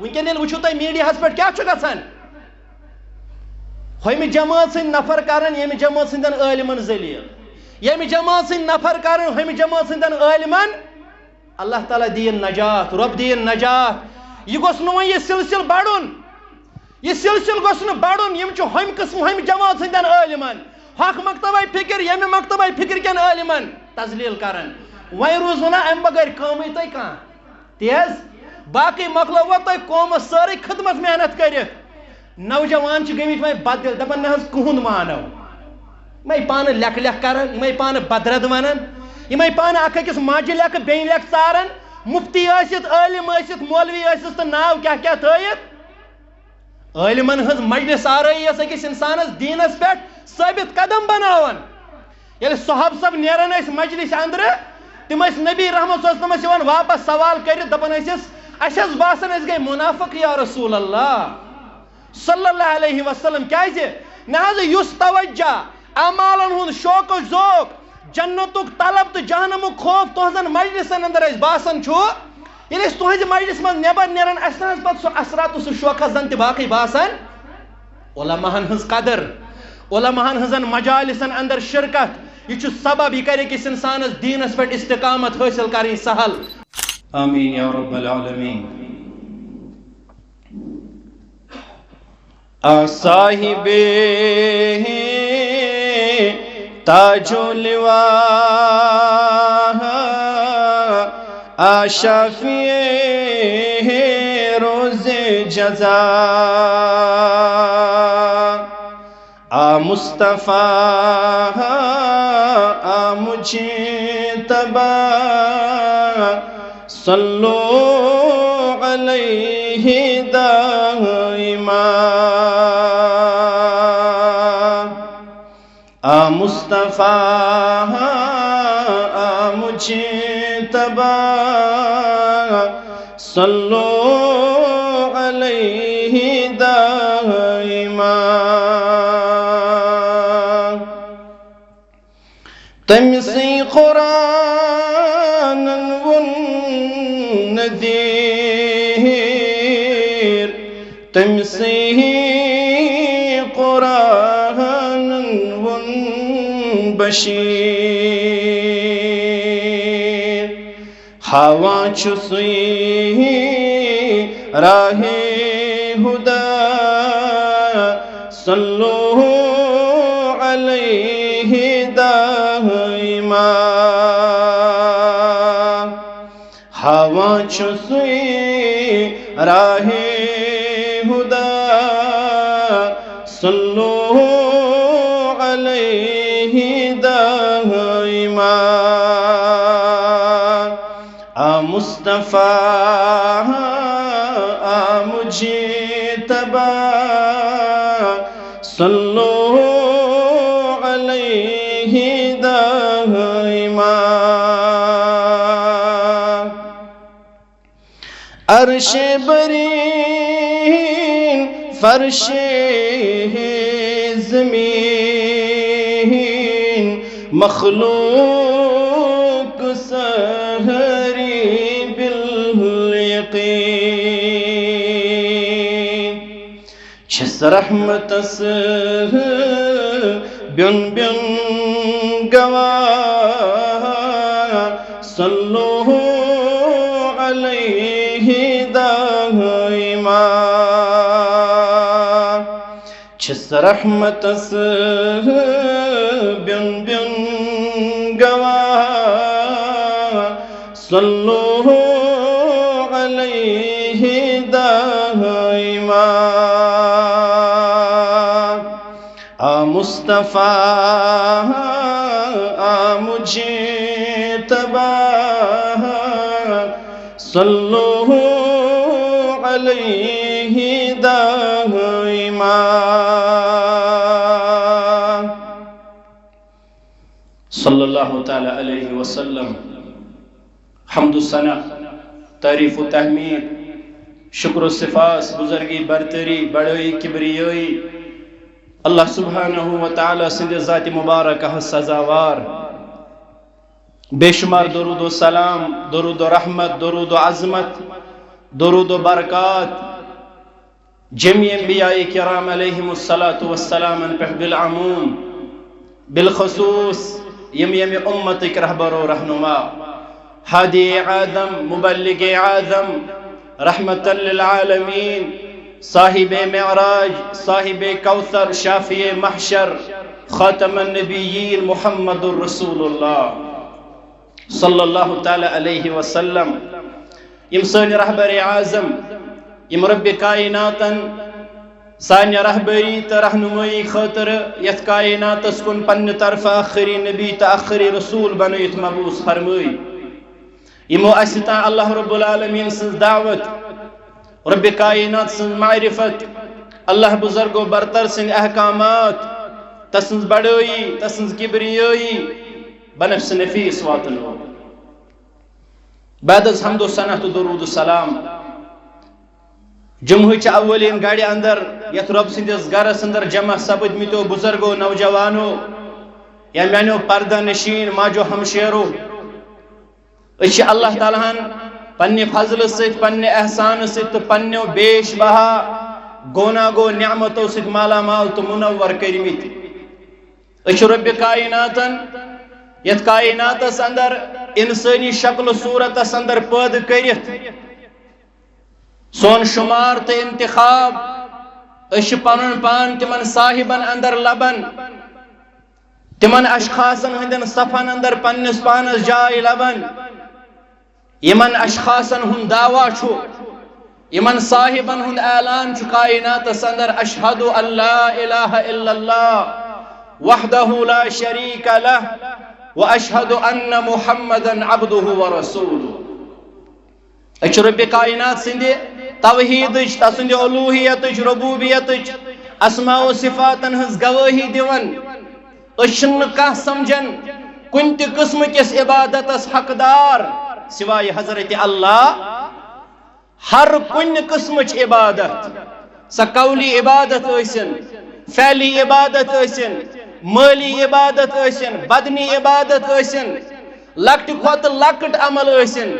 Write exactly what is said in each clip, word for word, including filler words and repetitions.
وٕنکیٚن ییٚلہِ وٕچھِو تُہۍ میٖڈیاہَس پٮ۪ٹھ کیٛاہ چھُ گژھان؟ ہُمہِ جمٲژ ہٕنٛدۍ نفر کران ییٚمہِ جمٲژ ہٕنٛدٮ۪ن عٲلمَن ذٔلیٖل، ییٚمہِ جمٲژ ہٕنٛدۍ نفر کران ہُمہِ جمٲژ ہٕنٛدٮ۪ن عٲلمَن۔ اللہ تعالیٰ دِیِن نجات، رۄب دِیِن نجات۔ یہِ گوٚژھ نہٕ وۄنۍ یہِ سلسلہٕ بڑُن۔ یہِ سلسلہٕ گوٚژھ نہٕ بڑُن۔ یِم چھِ ہُمہِ قٕسمہٕ، ہُمہِ جمٲژ ہٕنٛدٮ۪ن عٲلمَن، ہۄکھ مکتبے فکر، ییٚمہِ مکتبے فکر کٮ۪ن عٲلمَن تذلیل کران۔ وۄنۍ روٗز وۄنۍ اَمہِ بغٲر کٲمٕے تۄہہِ کانٛہہ؟ تیز۔ باقٕے مۄکلٲو وۄنۍ تۄہہِ قومَس سٲرٕے خدمت محنت کٔرِتھ۔ نوجوان چھِ گٔمٕتۍ وۄنۍ بددِل، دَپان، "نہ حظ، کٕہُنٛد مانو۔" یِمَے پانہٕ لیکھٕ لیکھٕ کران، یِمَے پانہٕ بدرد وَنان، یِمَے پانہٕ اَکھ أکِس ماجہِ لیکھٕ بیٚنہِ لیکھٕ ژاران، مُفتی ٲسِتھ، عٲلِم ٲسِتھ، مولوی ٲسِتھ تہٕ ناو کیٛاہ کیٛاہ تھٲیِتھ۔ عٲلمَن ہٕنٛز مجلس آرٲیی ٲس أکِس اِنسانَس دیٖنَس پٮ۪ٹھ ثٲبِت قدم بناوان۔ ییٚلہِ صحابہٕ صٲب نیران ٲسۍ مجلس اندرٕ، تِم ٲسۍ نبی رحمت صلی اللہ علیہ وسلمس یِوان واپس سوال کٔرِتھ، دپان ٲسِس، "اسہِ حظ باسان أسۍ گٔے منافق یا رسول اللہ صلی اللہ علیہ وسلم، کیازِ نہ حظ یُس توجہ، اعمالن ہُنٛد شوق و ذوق، جنتُک طلب تہٕ جہنمُک خوف تُہنٛزن مجلسن اندر اسہِ باسان چھُ، ییٚلہِ أسۍ تُہنٛزِ مجلس منٛز نٮ۪بر نیران، اسہِ نہ حظ پتہٕ سُہ اثرات تہٕ سُہ شوقہ زن تہِ باقٕے باسان۔" علماہن ہٕنٛز قدر، علماہن ہٕنٛزن مجالسن اندر شرکت، یہِ چھُ سبب، یہِ کرِ أکِس انسانس دیٖنس پٮ۪ٹھ استقامت حٲصِل کرٕنۍ سہل۔ آمین یا رب العالمین۔ آ صاحب تاج و لواء، آ شافع روز جزا، آ مصطفیٰ، آ مجتبیٰ، صلوا علیہ دائما۔ آ مصطفیٰ، آ مجتبیٰ، صلوا علیہ دائما۔ تٔمۍ سٕے قرآنن ووٚن نذیٖر، تٔمۍ سٕے قرآنن ووٚن بشیٖر۔ ہاوان چھُ سُے راہِ ہُدا، صلوا علیہ دائما۔ ہاوان چھُ سُے راہِ ہُدا، صلوا علیہ دائما۔ آ مصطفیٰ، آ مجتبیٰ، صلوا علیہ دائما۔ عرش برین، فرش زمین، مخلوق سہری بالیقین۔ چھس رحمتس بیوٚن بیوٚن گواہ، صلوا علیہ دائما۔ چھس رحمتس بیوٚن بیوٚن گواہ، صلوا علیہ دائما۔ آ مصطفیٰ، آ مجتبیٰ، صلوا علیہ دائما۔ صلی اللہ تعالی علیہ وسلم۔ حمد و ثنا، تعریف و تحمید، شکر و سپاس، بزرگی، برتری، بڑائی، کبریائی، اللہ سبحانہ و تعالی سٕنٛدِ ذاتِ مبارکہ سزاوار۔ بے شمار درود و سلام، درود و رحمت، درود و عظمت، درود و برکات، جميع انبیاء کرام علیہم الصلوۃ والسلام پہ بالعموم، بالخصوص یم یمہ امتک رہبر و رہنما، ہادی اعظم، مبلغ اعظم، رحمت للعالمین، صاحب معراج، صاحب کوثر، شافع محشر، خاتم النبیین محمد رسول اللہ صلی اللہ تعالی علیہ وسلم۔ یم سٲنۍ رہبر اعظم، یم رب کائناتن سانہِ رہبری تہٕ رہنمٲیی خٲطرٕ یتھ کائناتس کُن پننہِ طرفہٕ آخری نبی تہٕ آخری رسول بنٲیِتھ مبعوث فرمٲے، یمو اسہِ تام اللہ رب العالمین سٕنٛز دعوت، رب کائنات سٕنٛز معرفت، اللہ بزرگ و برتر سٕنٛدۍ احکامات، تسٕنٛز بڑٲیی، تسٕنٛز کبریٲیی بنفس نفیس واتنٲو۔ بعد از حمد و ثنا تہٕ درود و سلام، جمعہٕچ اولین گاڑِ اندر یتھ رب سٕنٛدِس گرس اندر جمع سپدمٕتیو بزرگو، نوجوانو، یا میانیو پردہ نشین ماجو ہمشیرو، أسۍ چھِ اللہ تعالیٰ ہن پننہِ فضلہٕ سۭتۍ، پننہِ احسانہٕ سۭتۍ تہٕ پننیو بیش بہا گونا گو نعمتو سۭتۍ مالا مال تہٕ منور کٔرمٕتۍ۔ أسۍ چھِ رب کائناتن یتھ کائناتس اندر انسٲنی شکل و صورتس اندر پٲدٕ کٔرِتھ، سون شمار تہٕ انتخاب، أسۍ چھِ پنُن پان تِمن صاحبن اندر لبان، تِمن اشخاصن ہٕنٛدٮ۪ن صفن اندر پننِس پانس جاے لبان، یِمن اشخاصن ہُنٛد دعویٰ چھُ، یِمن صاحبن ہُنٛد اعلان چھُ کائناتس اندر، اشہد ان لا الہ الا اللہ وحدہ لا شریک لہ و اشہد ان محمدا عبدہ و رسولہ۔ أسۍ چھِ رب کائنات سٕنٛدِ توحیدٕچ، تسٕنٛدِ الوہیتٕچ، ربوبیتٕچ، اسماء و صفاتن ہٕنٛز گوٲہی دِوان۔ أسۍ چھِنہٕ کانٛہہ سمجھان کُنہِ تہِ قٕسمہٕ کِس عبادتس حقدار سوائے حضرت اللہ۔ ہر کُنہِ قٕسمٕچ عبادت، سۄ قولی عبادت ٲسِن، فعلی عبادت ٲسِن، مٲلی عبادت ٲسِن، بدنی عبادت ٲسِن، لۄکٹہِ کھۄتہٕ لۄکٕٹ عمل ٲسِن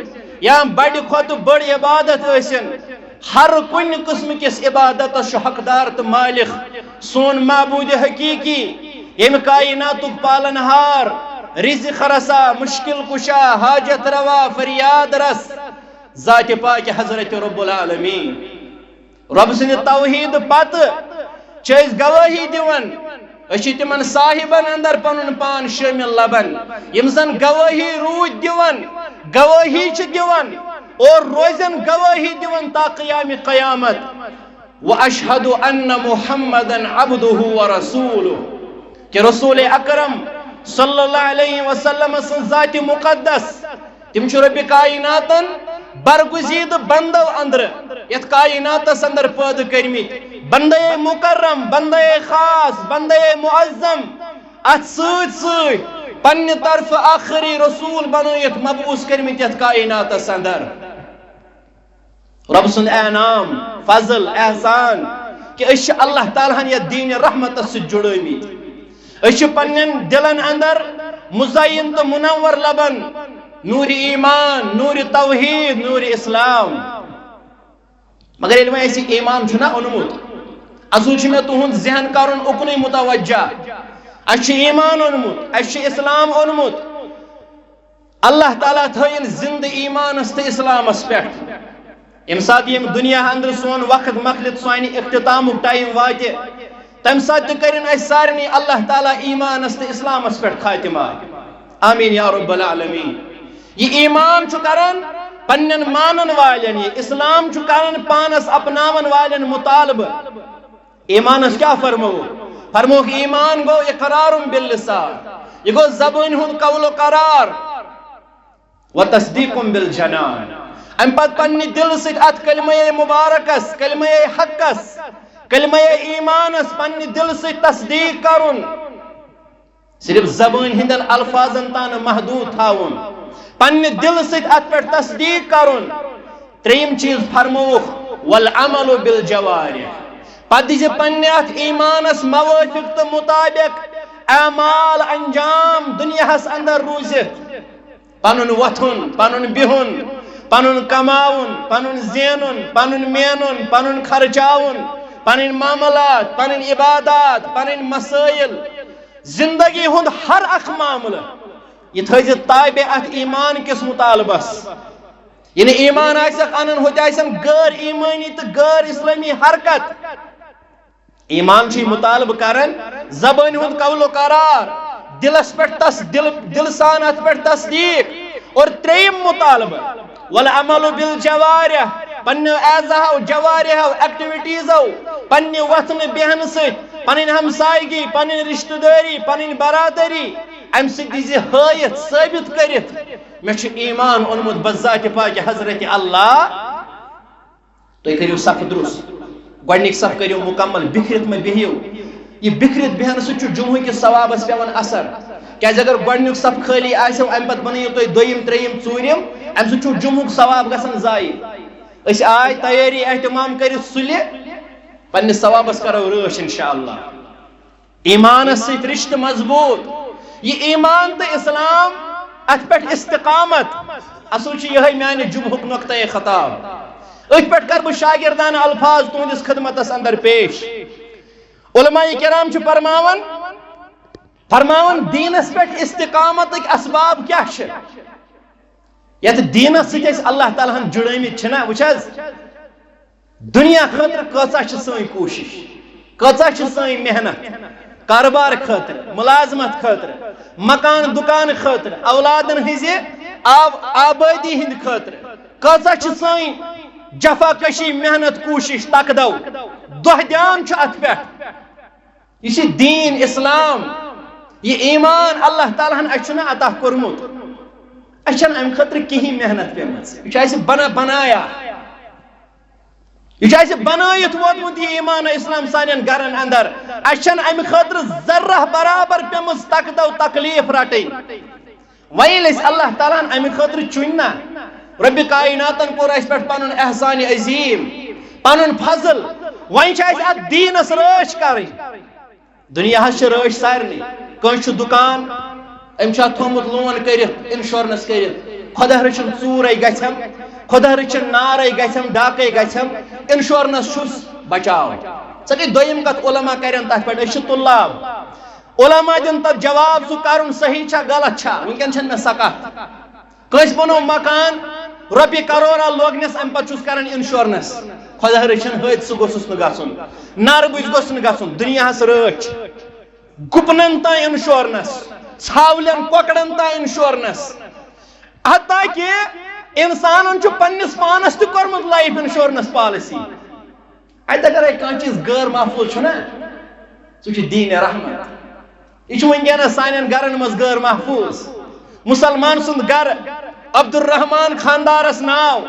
یا بڑِ کھۄتہٕ بٔڑ عبادت ٲسِن، ہر کُنہِ قٕسمہٕ کِس عبادتس چھُ حقدار تہٕ مالک سون معبود حقیقی، ییٚمہِ کائناتُک پالن ہار، رزق رسا، مشکل کشا، حاجت روا، فریاد رس، ذات پاک حضرت رب العالمین۔ رب سٕنٛدِ توحید پتہٕ چھِ أسۍ گوٲہی دِوان، أسۍ چھِ تِمن صاحبن اندر پنُن پان شٲمِل لبان، یِم زن گوٲہی روٗدۍ دِوان، گوٲہی چھِ دِوان اور روزن گوٲہی دِوان تا قیام قیامت۔ واشہد ان محمدا عبدہ و رسولہ، کہ رسول اکرم صلی اللہ علیہ وسلم سٕنٛز ذات مقدس، تِم چھِ رب کائناتن برگزیدٕ بندو اندر یتھ کائناتس اندر پٲدٕ کٔرمٕتۍ، بندے مکرم، بندے خاص، بندے معظم، اتھ سۭتۍ سۭتۍ پننہِ طرفہٕ آخری رسول بنٲیِتھ مبعوث کٔرمٕتۍ یتھ کائناتس اندر۔ رب سُنٛد انعام، فضل، احسان کہ أسۍ چھِ اللہ تعالیٰ ہن یتھ دین رحمتس سۭتۍ جُڑٲمٕتۍ۔ أسۍ چھِ پننٮ۪ن دلن اندر مزین تہٕ منور لبن نور ایمان، نور توحید، نور اسلام۔ مگر ییٚلہِ وۄنۍ اَسہِ ایمان چھُنہ اوٚنمُت، اَزُے چھُ مےٚ تُہُنٛد ذہن کرُن اُکنُے متوجہ۔ اَسہِ چھُ ایمان اوٚنمُت، اَسہِ چھُ اسلام اوٚنمُت۔ اللہ تعالیٰ تھٲیِن زندٕ ایمانس تہٕ اسلامس پٮ۪ٹھ۔ ییٚمہِ ساتہٕ ییٚمہِ دُنیا اندرٕ سون وقت مۄکلِتھ سانہِ اختتامُک ٹائم واتہِ، تمہِ ساتہٕ تہِ کٔرِن اَسہِ سارنٕے اللہ تعالیٰ ایمانس تہٕ اسلامس پٮ۪ٹھ خاتمہ۔ آمین یا رب العالمین۔ یہِ ایمان چھُ کران پننٮ۪ن مانن والٮ۪ن، یہِ اسلام چھُ کران پانس اپناون والٮ۪ن مطالبہٕ۔ ایمانس کیٛاہ فرمووُکھ؟ فرمووُکھ، ایمان گوٚو اقرار باللسان، یہِ گوٚو زبٲنۍ ہُنٛد قول و قرار۔ و تصدیق بالجنان۔ امہِ پتہٕ پننہِ دلہٕ سۭتۍ اتھ کلمہ مبارکس، کلمہ حقس، کلمہ ایمانس پننہِ دلہٕ سۭتۍ تصدیق کرُن۔ صرف زبٲنۍ ہٕنٛدٮ۪ن الفاظن تام نہٕ محدود تھاوُن، پننہِ دلہٕ سۭتۍ اتھ پٮ۪ٹھ تصدیق کرُن۔ ترٛیٚیِم چیٖز فرمووُکھ، والعمل بالجوارح۔ پتہٕ دِژ پننہِ اتھ ایمانس موٲفِق تہٕ مطابق اعمال انجام دُنیاہس اندر روٗزِتھ۔ پنُن وۄتھُن، پنُن بِہُن، پنُن کماوُن، پنُن زینُن، پنُن مینُن، پنُن خرچاوُن، پنٕنۍ معاملات، پنٕنۍ عبادات، پنٕنۍ مسائل، زندگی ہُنٛد ہر اکھ معاملہٕ، یہِ تھٲیزِ تابع اتھ ایمان کِس مطالبس۔ یعنی ایمان آسٮ۪کھ انان، ہوٚتہِ آسن غٲر ایمٲنی تہٕ غٲر اسلٲمی حرکت۔ ایمان چھُ یہِ مطالبہٕ کران، زبٲنۍ ہُنٛد قول و قرار، دلس پٮ۪ٹھ تص-، دل، دل سان اتھ پٮ۪ٹھ تصدیق۔ اور ترٛیٚیِم مطالبہٕ، والعمل بالجوارح، پننیو اعضاہو، جوارحو، ایکٹیویٹیزو، پننہِ وۄتھنہٕ بیہنہٕ سۭتۍ، پنٕنۍ ہمسایگی، پنٕنۍ رشتہٕ دٲری، پنٕنۍ برادری، امہِ سۭتۍ دیزِ ہٲیِتھ، ثٲبت کٔرِتھ، مےٚ چھُ ایمان اوٚنمُت بذات پاک حضرت اللہ۔ تُہۍ کٔرِو صف درست۔ گۄڈٕنِکۍ صف کٔرِو مُکمل، بِکھرِتھ مہ بِہِو۔ یہِ بِکھرِتھ بیٚہنہٕ سۭتۍ چھُ جمعہ کِس ثوابس پٮ۪وان اثر۔ کیازِ اگر گۄڈٕنیُک صف خٲلی آسیو، اَمہِ پتہٕ بنٲیِو تُہۍ دوٚیِم، ترٛیٚیِم، ژوٗرِم، اَمہِ سۭتۍ چھُ جمعہُک ثواب گژھان ضایع۔ أسۍ آے تیٲری اہتمام کٔرِتھ سُلہِ، پننِس ثوابس کرو رٲچھ انشاءاللہ۔ ایمانس سۭتۍ رشتہٕ مضبوط۔ یہِ ایمان تہٕ اسلام، اتھ پٮ۪ٹھ استقامت، اصل چھُ یِہوٚے میانہِ جمعہُک نقطۂ خطاب۔ أتھۍ پٮ۪ٹھ کرٕ بہٕ شاگردانہٕ الفاظ تُہنٛدِس خدمتس اندر پیش۔ علماء کرام چھِ فرماوان، فرماوان دیٖنس پٮ۪ٹھ استقامتٕکۍ اسباب کیٛاہ چھِ؟ یتھ دیٖنس سۭتۍ أسۍ اللہ تعالیٰ ہن جُڑٲمٕتۍ چھِنہ، وٕچھ حظ، دُنیا خٲطرٕ کۭژاہ چھِ سٲنۍ کوٗشِش، کۭژاہ چھِ سٲنۍ محنت، کارٕبار خٲطرٕ، مُلازمت خٲطرٕ، مکان دُکان خٲطرٕ، اولادن ہٕنٛزِ آب-، آبٲدی ہٕنٛدِ خٲطرٕ کۭژاہ چھِ سٲنۍ جفا کشی، محنت، کوٗشِش، تکدو، دۄہ دیان چھُ اتھ پٮ۪ٹھ۔ یہِ چھِ دیٖن اسلام، یہِ ایمان اللہ تعالیٰ ہن اَسہِ چھُنہٕ عطا کوٚرمُت۔ اَسہِ چھَنہٕ اَمہِ خٲطرٕ کِہیٖنۍ محنت پیٚمٕژ۔ یہِ چھُ اَسہِ بنا-، بنایا۔ یہِ چھُ اَسہِ بنٲیِتھ ووتمُت یہِ ایمان اسلام سانٮ۪ن گرن اندر۔ اَسہِ چھَنہٕ اَمہِ خٲطرٕ ذرہ برابر پیٚمٕژ تکدو تکلیف رٹٕنۍ۔ وۄنۍ ییٚلہِ أسۍ اللہ تعالیٰ ہن اَمہِ خٲطرٕ چُنۍ نا، رۄبِ کایناتن کوٚر اَسہِ پٮ۪ٹھ پنُن احسانِ عظیٖم، پنُن فضل، وۄنۍ چھِ اَسہِ اَتھ دیٖنس رٲچھ کرٕنۍ۔ دُنیاہس چھِ رٲچھ سارنٕے۔ کٲنٛسہِ چھُ دُکان، أمۍ چھُ اَتھ تھوٚومُت لون کٔرِتھ، انشورنس کٔرِتھ۔ خۄدا رٔچھِن ژوٗرے گژھٮ۪م، خۄدا رٔچھِن نارے گژھٮ۪م، ڈاکے گژھٮ۪م، انشورنس چھُس، بچاو۔ ژٕ گٔے دوٚیِم کتھ، علماء کرن تتھ پٮ۪ٹھ، أسۍ چھِ طلاب۔ علماء دِن تتھ جواب، سُہ کرُن صحیح چھا غلط چھا، وٕنکیٚن چھَنہٕ مےٚ سۄ کتھ۔ کٲنٛسہِ بنوو مکان، رۄپیہِ کرورا لوگنس، امہِ پتہٕ چھُس کران انشورنس۔ خۄدا رٔچھِن، حٲدثہٕ گوٚژھُس نہٕ گژھُن، نارٕ بٕجۍ گوٚژھ نہٕ گژھُن۔ دُنیاہس رٲچھ، گُپنن تام انشورنس، ژھاولٮ۪ن کۄکرن تام انشورنس۔ حتیٰ کہ انسانن چھُ پننِس پانس تہِ کوٚرمُت لائف انشورنس پالیسی۔ اتہِ اگرے کانٛہہ چیٖز غٲر محفوظ چھُنہ، سُہ چھُ دیٖنِ رحمت۔ یہِ چھُ وٕنکیٚنَس سانٮ۪ن گرن منٛز غٲر محفوظ۔ مُسلمان سُنٛد گرٕ، عبدالرحمان خاندارس ناو،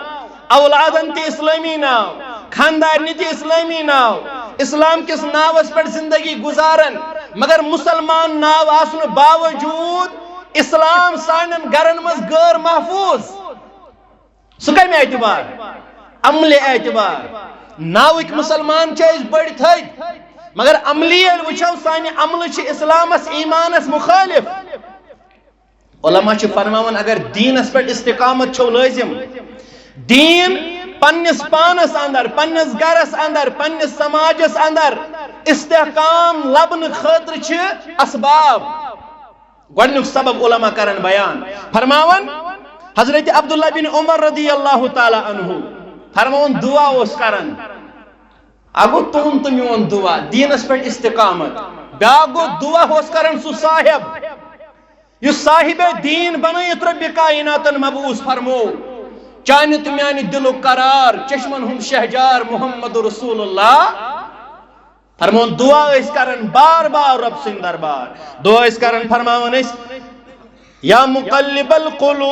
اولادن تہِ اسلٲمی ناو، خاندارنہِ تہِ اسلٲمی ناو، اسلام کِس ناوس پٮ۪ٹھ زندگی گُزارن، مگر مُسلمان ناو آسنہٕ باوجوٗد اسلام سانٮ۪ن گرن منٛز غٲر محفوظ۔ سُہ کمہِ اعتبار؟ عملہِ اعتبار۔ ناوٕکۍ مُسلمان چھِ أسۍ بٔڑۍ تھٔدۍ، مگر عملی ییٚلہِ وٕچھو، سانہِ عملہٕ چھِ اسلامس، ایمانس مخالف۔ علماء چھِ فرماوان، اگر دیٖنس پٮ۪ٹھ استقامت چھو لٲزم، دیٖن پننِس پانس اندر، پننِس گرس اندر، پننِس سماجس اندر استحکام لبنہٕ خٲطرٕ چھِ اسباب۔ گۄڈنیُک سبب علماء کرن بیان، فرماوان، حضرت عبداللہ بن عمر رضی اللہ تعالیٰ عنہ فرماوان، دعا اوس کران۔ اکھ گوٚو تُہُنٛد تہٕ میون دعا، دیٖنس پٮ۪ٹھ استقامت۔ بیاکھ گوٚو، دعا اوس کران سُہ صاحب، یُس صاحب دیٖن بنٲیِتھ رۄبِ کائناتن مبعوث فرموو۔ چانہِ تہٕ میانہِ دِلُک قرار، چشمن ہُنٛد شہجار محمد رسول اللہ۔ فرمون، دعا ٲسۍ کران بار بار رۄب سٕنٛدِ دربار۔ دعا ٲسۍ کران، فرماوان ٲسۍ، یا مقلب القلوب،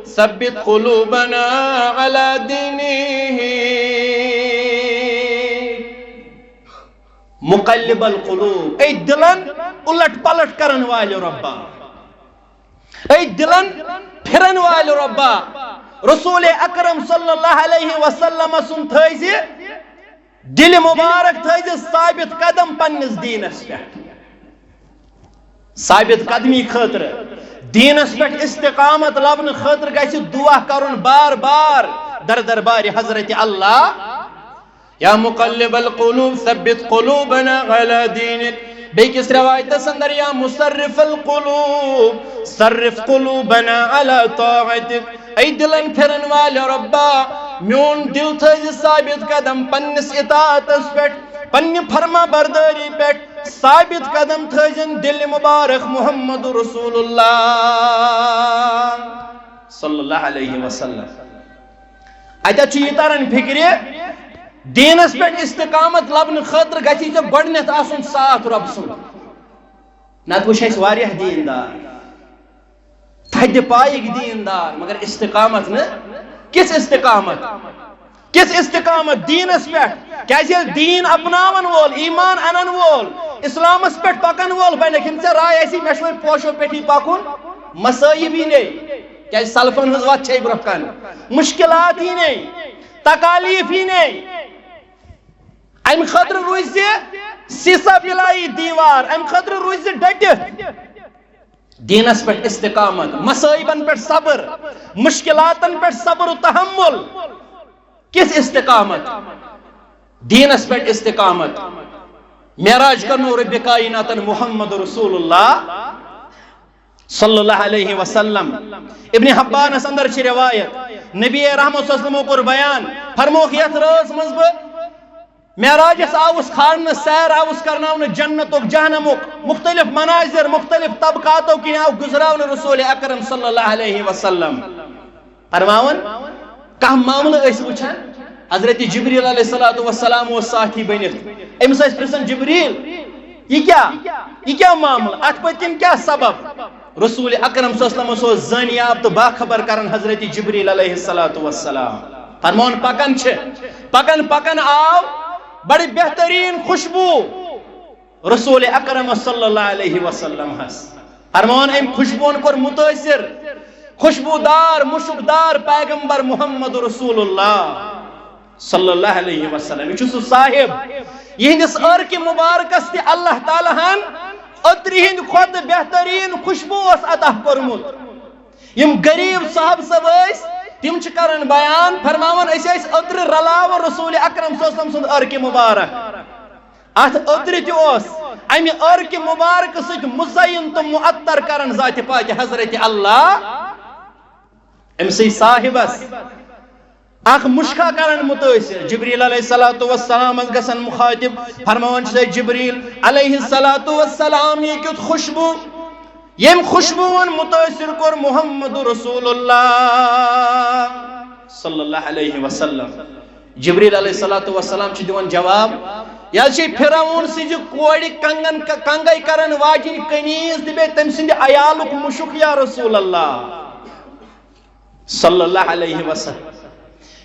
ثبت قلوبنا علی دینک۔ مقلب القلوب، اے دلن الٹ پلٹ کرن والے رۄبا، اے دلن پھرن والے رۄبا، رسول اکرم صلی اللہ علیہ وسلم سُنٛد تھٲیزِ دِلِ مُبارک، تھٲیزِ ثابت قدم پننِس دیٖنس پٮ۪ٹھ۔ ثابت قدمی خٲطرٕ، دینس پٮ۪ٹھ استقامت لبنہٕ خٲطرٕ گژھِ دعا کرُن بار بار در دربارِ حضرت اللہ۔ یا مقلب القلوب ثبت قلوبنا على دينك۔ بیٚیہِ کِس رِوایتَس اندر، یا مصرف القلوب صرف قلوبنا على طاعتك۔ اے دِلن پھِرن والہِ رۄبا، میون دِل تھٲیزِ ثابت قدم پننِس اطاعتس پٮ۪ٹھ، پننہِ فرما بردٲری پٮ۪ٹھ۔ ثابت قدم تھٲیزٮ۪ن دِلہِ مبارک محمد رسول اللہ صلی اللہ علیہ وسلم۔ اتٮ۪تھ چھُ یہِ تران فکرِ، دینس پٮ۪ٹھ استقامت لبنہٕ خٲطرٕ گژھی ژےٚ گۄڈٕنٮ۪تھ آسُن ساتھ رۄب سُنٛد۔ نتہٕ وٕچھ اَسہِ واریاہ دیندار، تھدِ پایِکۍ دیندار، مگر استقامت نہٕ۔ کِژھ استقامت؟ کِژھ استقامت دینس پٮ۪ٹھ؟ کیازِ ییٚلہِ دین اپناون وول، ایمان انن وول، اسلامس پٮ۪ٹھ پکن وول بنہِ، کِنہٕ ژےٚ راے آسی مےٚ چھُ وۄنۍ پوشو پٮ۪ٹھی پکُن؟ مصائب یی نے، کیازِ سلفن ہٕنٛز وتھ چھے برونٛہہ کنہِ۔ مشکلات یی نے، تکالیف یی نے۔ امہِ خٲطرٕ روٗزِ سیسہ پلائی دیوار، امہِ خٲطرٕ روٗزِ ڈٔٹِتھ۔ دینس پٮ۪ٹھ استقامت، مصائبن پٮ۪ٹھ صبر، مشکلاتن پٮ۪ٹھ صبر و تحمل۔ کِژھ استقامت؟ دینس پٮ۪ٹھ استقامت۔ معراج کرنو رب کائناتن محمد رسول اللہ صلی اللہ علیہ وسلم۔ ابن حبانس اندر چھِ روایت، نبی رحمت صلی اللہ علیہ وسلمو کوٚر بیان، فرمووُکھ، یتھ رٲژ منٛز بہٕ معراجس آوُس کھالنہٕ، سیر آوُس کرناونہٕ جنتُک جہنمُک، مختلف مناظر، مختلف طبقاتو کِنۍ آو گزراونہٕ رسول اکرم صلی اللہ علیہ وسلم۔ فرماوان، کانٛہہ معاملہٕ ٲسۍ وٕچھان، حضرت جبریل علیہ الصلوۃ والسلام اوس ساتھی بٔنِتھ۔ أمِس ٲسۍ پرژھان، جبریل، یہِ کیٛاہ؟ یہِ کیٛاہ معاملہٕ؟ اتھ پٔتۍ کِنۍ کیٛاہ سبب؟ رسول اکرم صلی اللہ علیہ وسلم اوس زٲنیاب تہٕ باخبر کران حضرت جبریل علیہ الصلوۃ والسلام۔ فرماوان، پکان چھِ، پکان پکان آو بڑِ بہترین خوشبو رسول اکرم صلی اللہ علیہ وسلم ہس۔ فرماوان، أمۍ خوشبون کوٚر متٲثر، خوشبودار، مشکدار پیغمبر محمد رسول اللہ صلی اللہ علیہ وسلم۔ یہِ چھُ سُہ صاحب، یِہنٛدِس عرقِ مبارکس تہِ اللہ تعالیٰ ہن عطرِ ہٕنٛدِ کھۄتہٕ بہترین خوشبو اوس عطا کوٚرمُت۔ یِم غریب صاحب صٲب ٲسۍ، تِم چھِ کران بیان، فرماوان، أسۍ ٲسۍ عطرِ رلاوان رسول اکرم صلی اللہ علیہ وسلم سُنٛد عرقِ مبارک۔ اتھ عطرِ تہِ اوس امہِ عرقِ مبارک سۭتۍ مزین تہٕ معطر کران ذاتِ پاکِ حضرت اللہ۔ أمۍ سٕے صاحبس اکھ مُشکا کران متٲثر۔ جبریل علیہ الصلوۃ والسلامس گژھان مخاطب، فرماوان چھُ، جبریل علیہ الصلوۃ والسلام، یہِ کیُتھ خوشبو، ییٚمۍ خوشبوٗہن متٲثر کوٚر محمد رسول اللہ صلی اللہ علیہ وسلم۔ جبریل علیہ الصلوۃ والسلام چھِ دِوان جواب، یہِ حظ چھِ فرعون سٕنٛزِ کورِ کنگن، کنگے کرن واجِنۍ کنیز تہٕ بیٚیہِ تٔمۍ سٕنٛدِ عیالُک مُشُک یا رسول اللہ صلی اللہ علیہ وسلم۔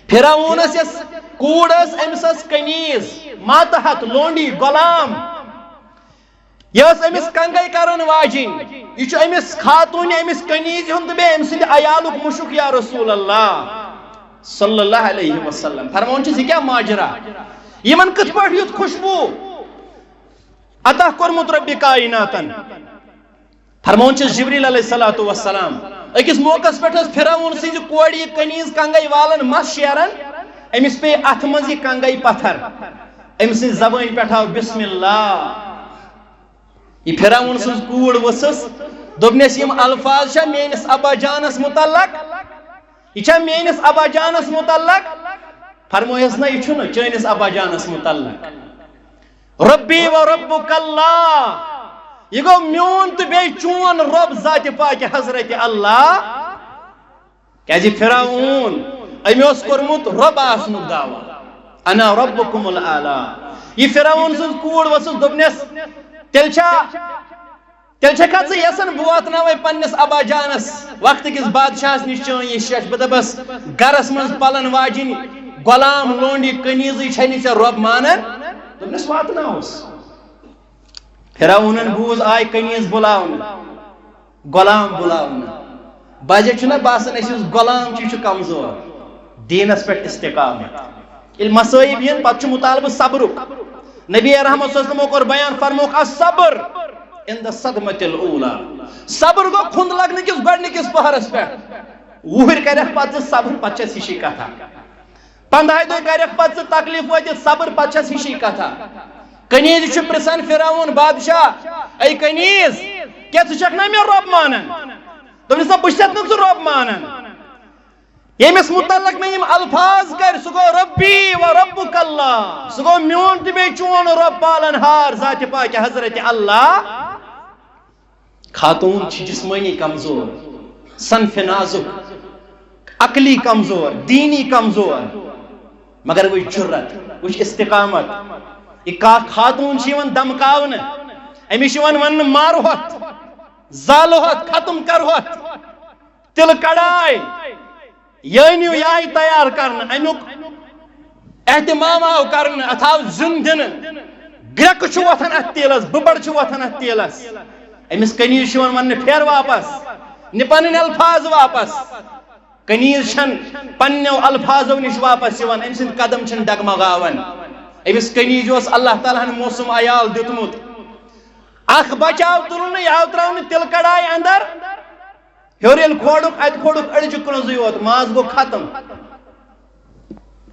فرعونس یۄس کوٗر ٲس، أمِس ٲس کنیز، ماتحت، لونڈی، غلام۔ یہِ ٲس أمِس کنگے کرن واجِنۍ۔ یہِ چھُ أمِس خاتوٗنہِ، أمِس کنیزِ ہُنٛد تہٕ بیٚیہِ أمۍ سٕنٛدِ عیالُک مُشُک یا رسول اللہ صلی اللہ علیہ وسلم۔ فرماوان چھُس، یہِ کیٛاہ ماجرا؟ یِمن کِتھ پٲٹھۍ یُتھ خوشبوٗ عطا کوٚرمُت رۄبِ کائناتن؟ فرماوان چھُس جبریل علیہ الصلوۃ والسلام، أکِس موقعس پٮ۪ٹھ ٲس فرعون سٕنٛزِ کورِ یہِ کنیز کنگے والان، مس شیران، أمِس پیٚیہِ اتھٕ منٛز یہِ کنگے پتھر، أمۍ سٕنٛزِ زبٲنۍ پٮ۪ٹھ آو بسم اللہ۔ یہِ فرعون سٕنٛز کوٗر ؤژھٕس، دوٚپنس، یِم الفاظ چھا میٲنِس ابا جانس متعلق؟ یہِ چھا میٲنِس ابا جانس متعلق؟ فرمٲیس، نہ، یہِ چھُنہٕ چٲنِس ابا جانس متعلق۔ ربی و ربک اللہ، یہِ گوٚو میون تہٕ بیٚیہِ چون رب ذاتِ پاکِ حضرت اللہ۔ کیازِ فرعون، أمۍ اوس کوٚرمُت رب آسنُک دعویٰ، انا ربکم الاعلی۔ یہِ فرعون سٕنٛز کوٗر ؤژھٕس، دوٚپنس، تیٚلہِ چھا، تیٚلہِ چھکھا ژٕ یژھان بہٕ واتناوے پننِس ابا جانس وقتہٕ کِس بادشاہس نِش چٲنۍ یہِ شیٚچھ، بہٕ دپس، گرس منٛز پلن واجِنۍ غلام لونڈی کنیزٕے چھے نہٕ ژےٚ رۄب مانان؟ دوٚپنس، واتناوس۔ فرعونن بوٗز، آے کنیز بُلاونہٕ، غلام بُلاونہٕ۔ بجے چھُنہ باسان، أسۍ یُس غلام چھُ، یہِ چھُ کمزور۔ دیٖنس پٮ۪ٹھ استقامت۔ ییٚلہِ مصٲیب یِن، پتہٕ چھُ مطالبہٕ صبرُک۔ نبی رحمت صلی اللہ علیہ وسلمو کوٚر بیان، فرمووُکھ، الصبر عند الصدمة الأولى۔ صبر گوٚو کھُند لگنہٕ کِس گۄڈٕنِکِس پہرس پٮ۪ٹھ۔ وُہٕرۍ کرٮ۪کھ پتہٕ ژٕ صبر، پتہٕ چھس ہِشی کتھا۔ پندہاے دۄہہِ کرٮ۪کھ پتہٕ ژٕ تکلیف وٲتِتھ صبر، پتہٕ چھس ہِشی کتھا۔ کنیز چھُ پرژھان فرعون بادشاہ، اے کنیز، کیٛاہ ژٕ چھکھ نا مےٚ رۄب مانان؟ دوٚپنس، نہ، بہٕ چھُسَتھ نہٕ ژٕ رۄب مانان۔ ییٚمِس متعلق مےٚ یِم الفاظ کرِ، سُہ گوٚو ربی و ربک اللہ، سُہ گوٚو میون تہٕ بیٚیہِ چون رۄب، پالن ہار، ذاتِ پاکہِ حضرت اللہ۔ خاتون چھِ جسمٲنی کمزور، صنف نازک، عقلی کمزور، دینی کمزور، مگر وٕچھ جرت، وٕچھ استقامت۔ یہِ کا-، خاتون چھِ یِوان دمکاونہٕ، أمِس چھِ یِوان وننہٕ، مارہوتھ، زالہوتھ، ختم کرہوتھ، تِلہٕ کڑاے، یٲنِو یاے تیار کرنہٕ، امیُک اہتمام آو کرنہٕ، اتھ آو زیُن دِنہٕ، گرٛٮ۪کہٕ چھُ وۄتھان اتھ تیٖلس، بُبر چھُ وۄتھان اتھ تیٖلس۔ أمِس کنیز چھُ یِوان وننہٕ، پھیر واپس، نہِ پنٕنۍ الفاظ واپس۔ کنیز چھَنہٕ پننیو الفاظو نِش واپس یِوان، أمۍ سٕنٛدۍ قدم چھِنہٕ ڈگمگاوان۔ أمِس کنیز اوس اللہ تعالیٰ ہن موسم عیال دیُتمُت۔ اکھ بچہٕ آو تُلنہٕ، یہِ آو ترٛاونہٕ تِلہٕ کڑاے اندر، ہیوٚر ییٚلہِ کھولُکھ، اَتہِ کھولُکھ أڑجہِ کُنزٕے یوت، ماز گوٚو ختم۔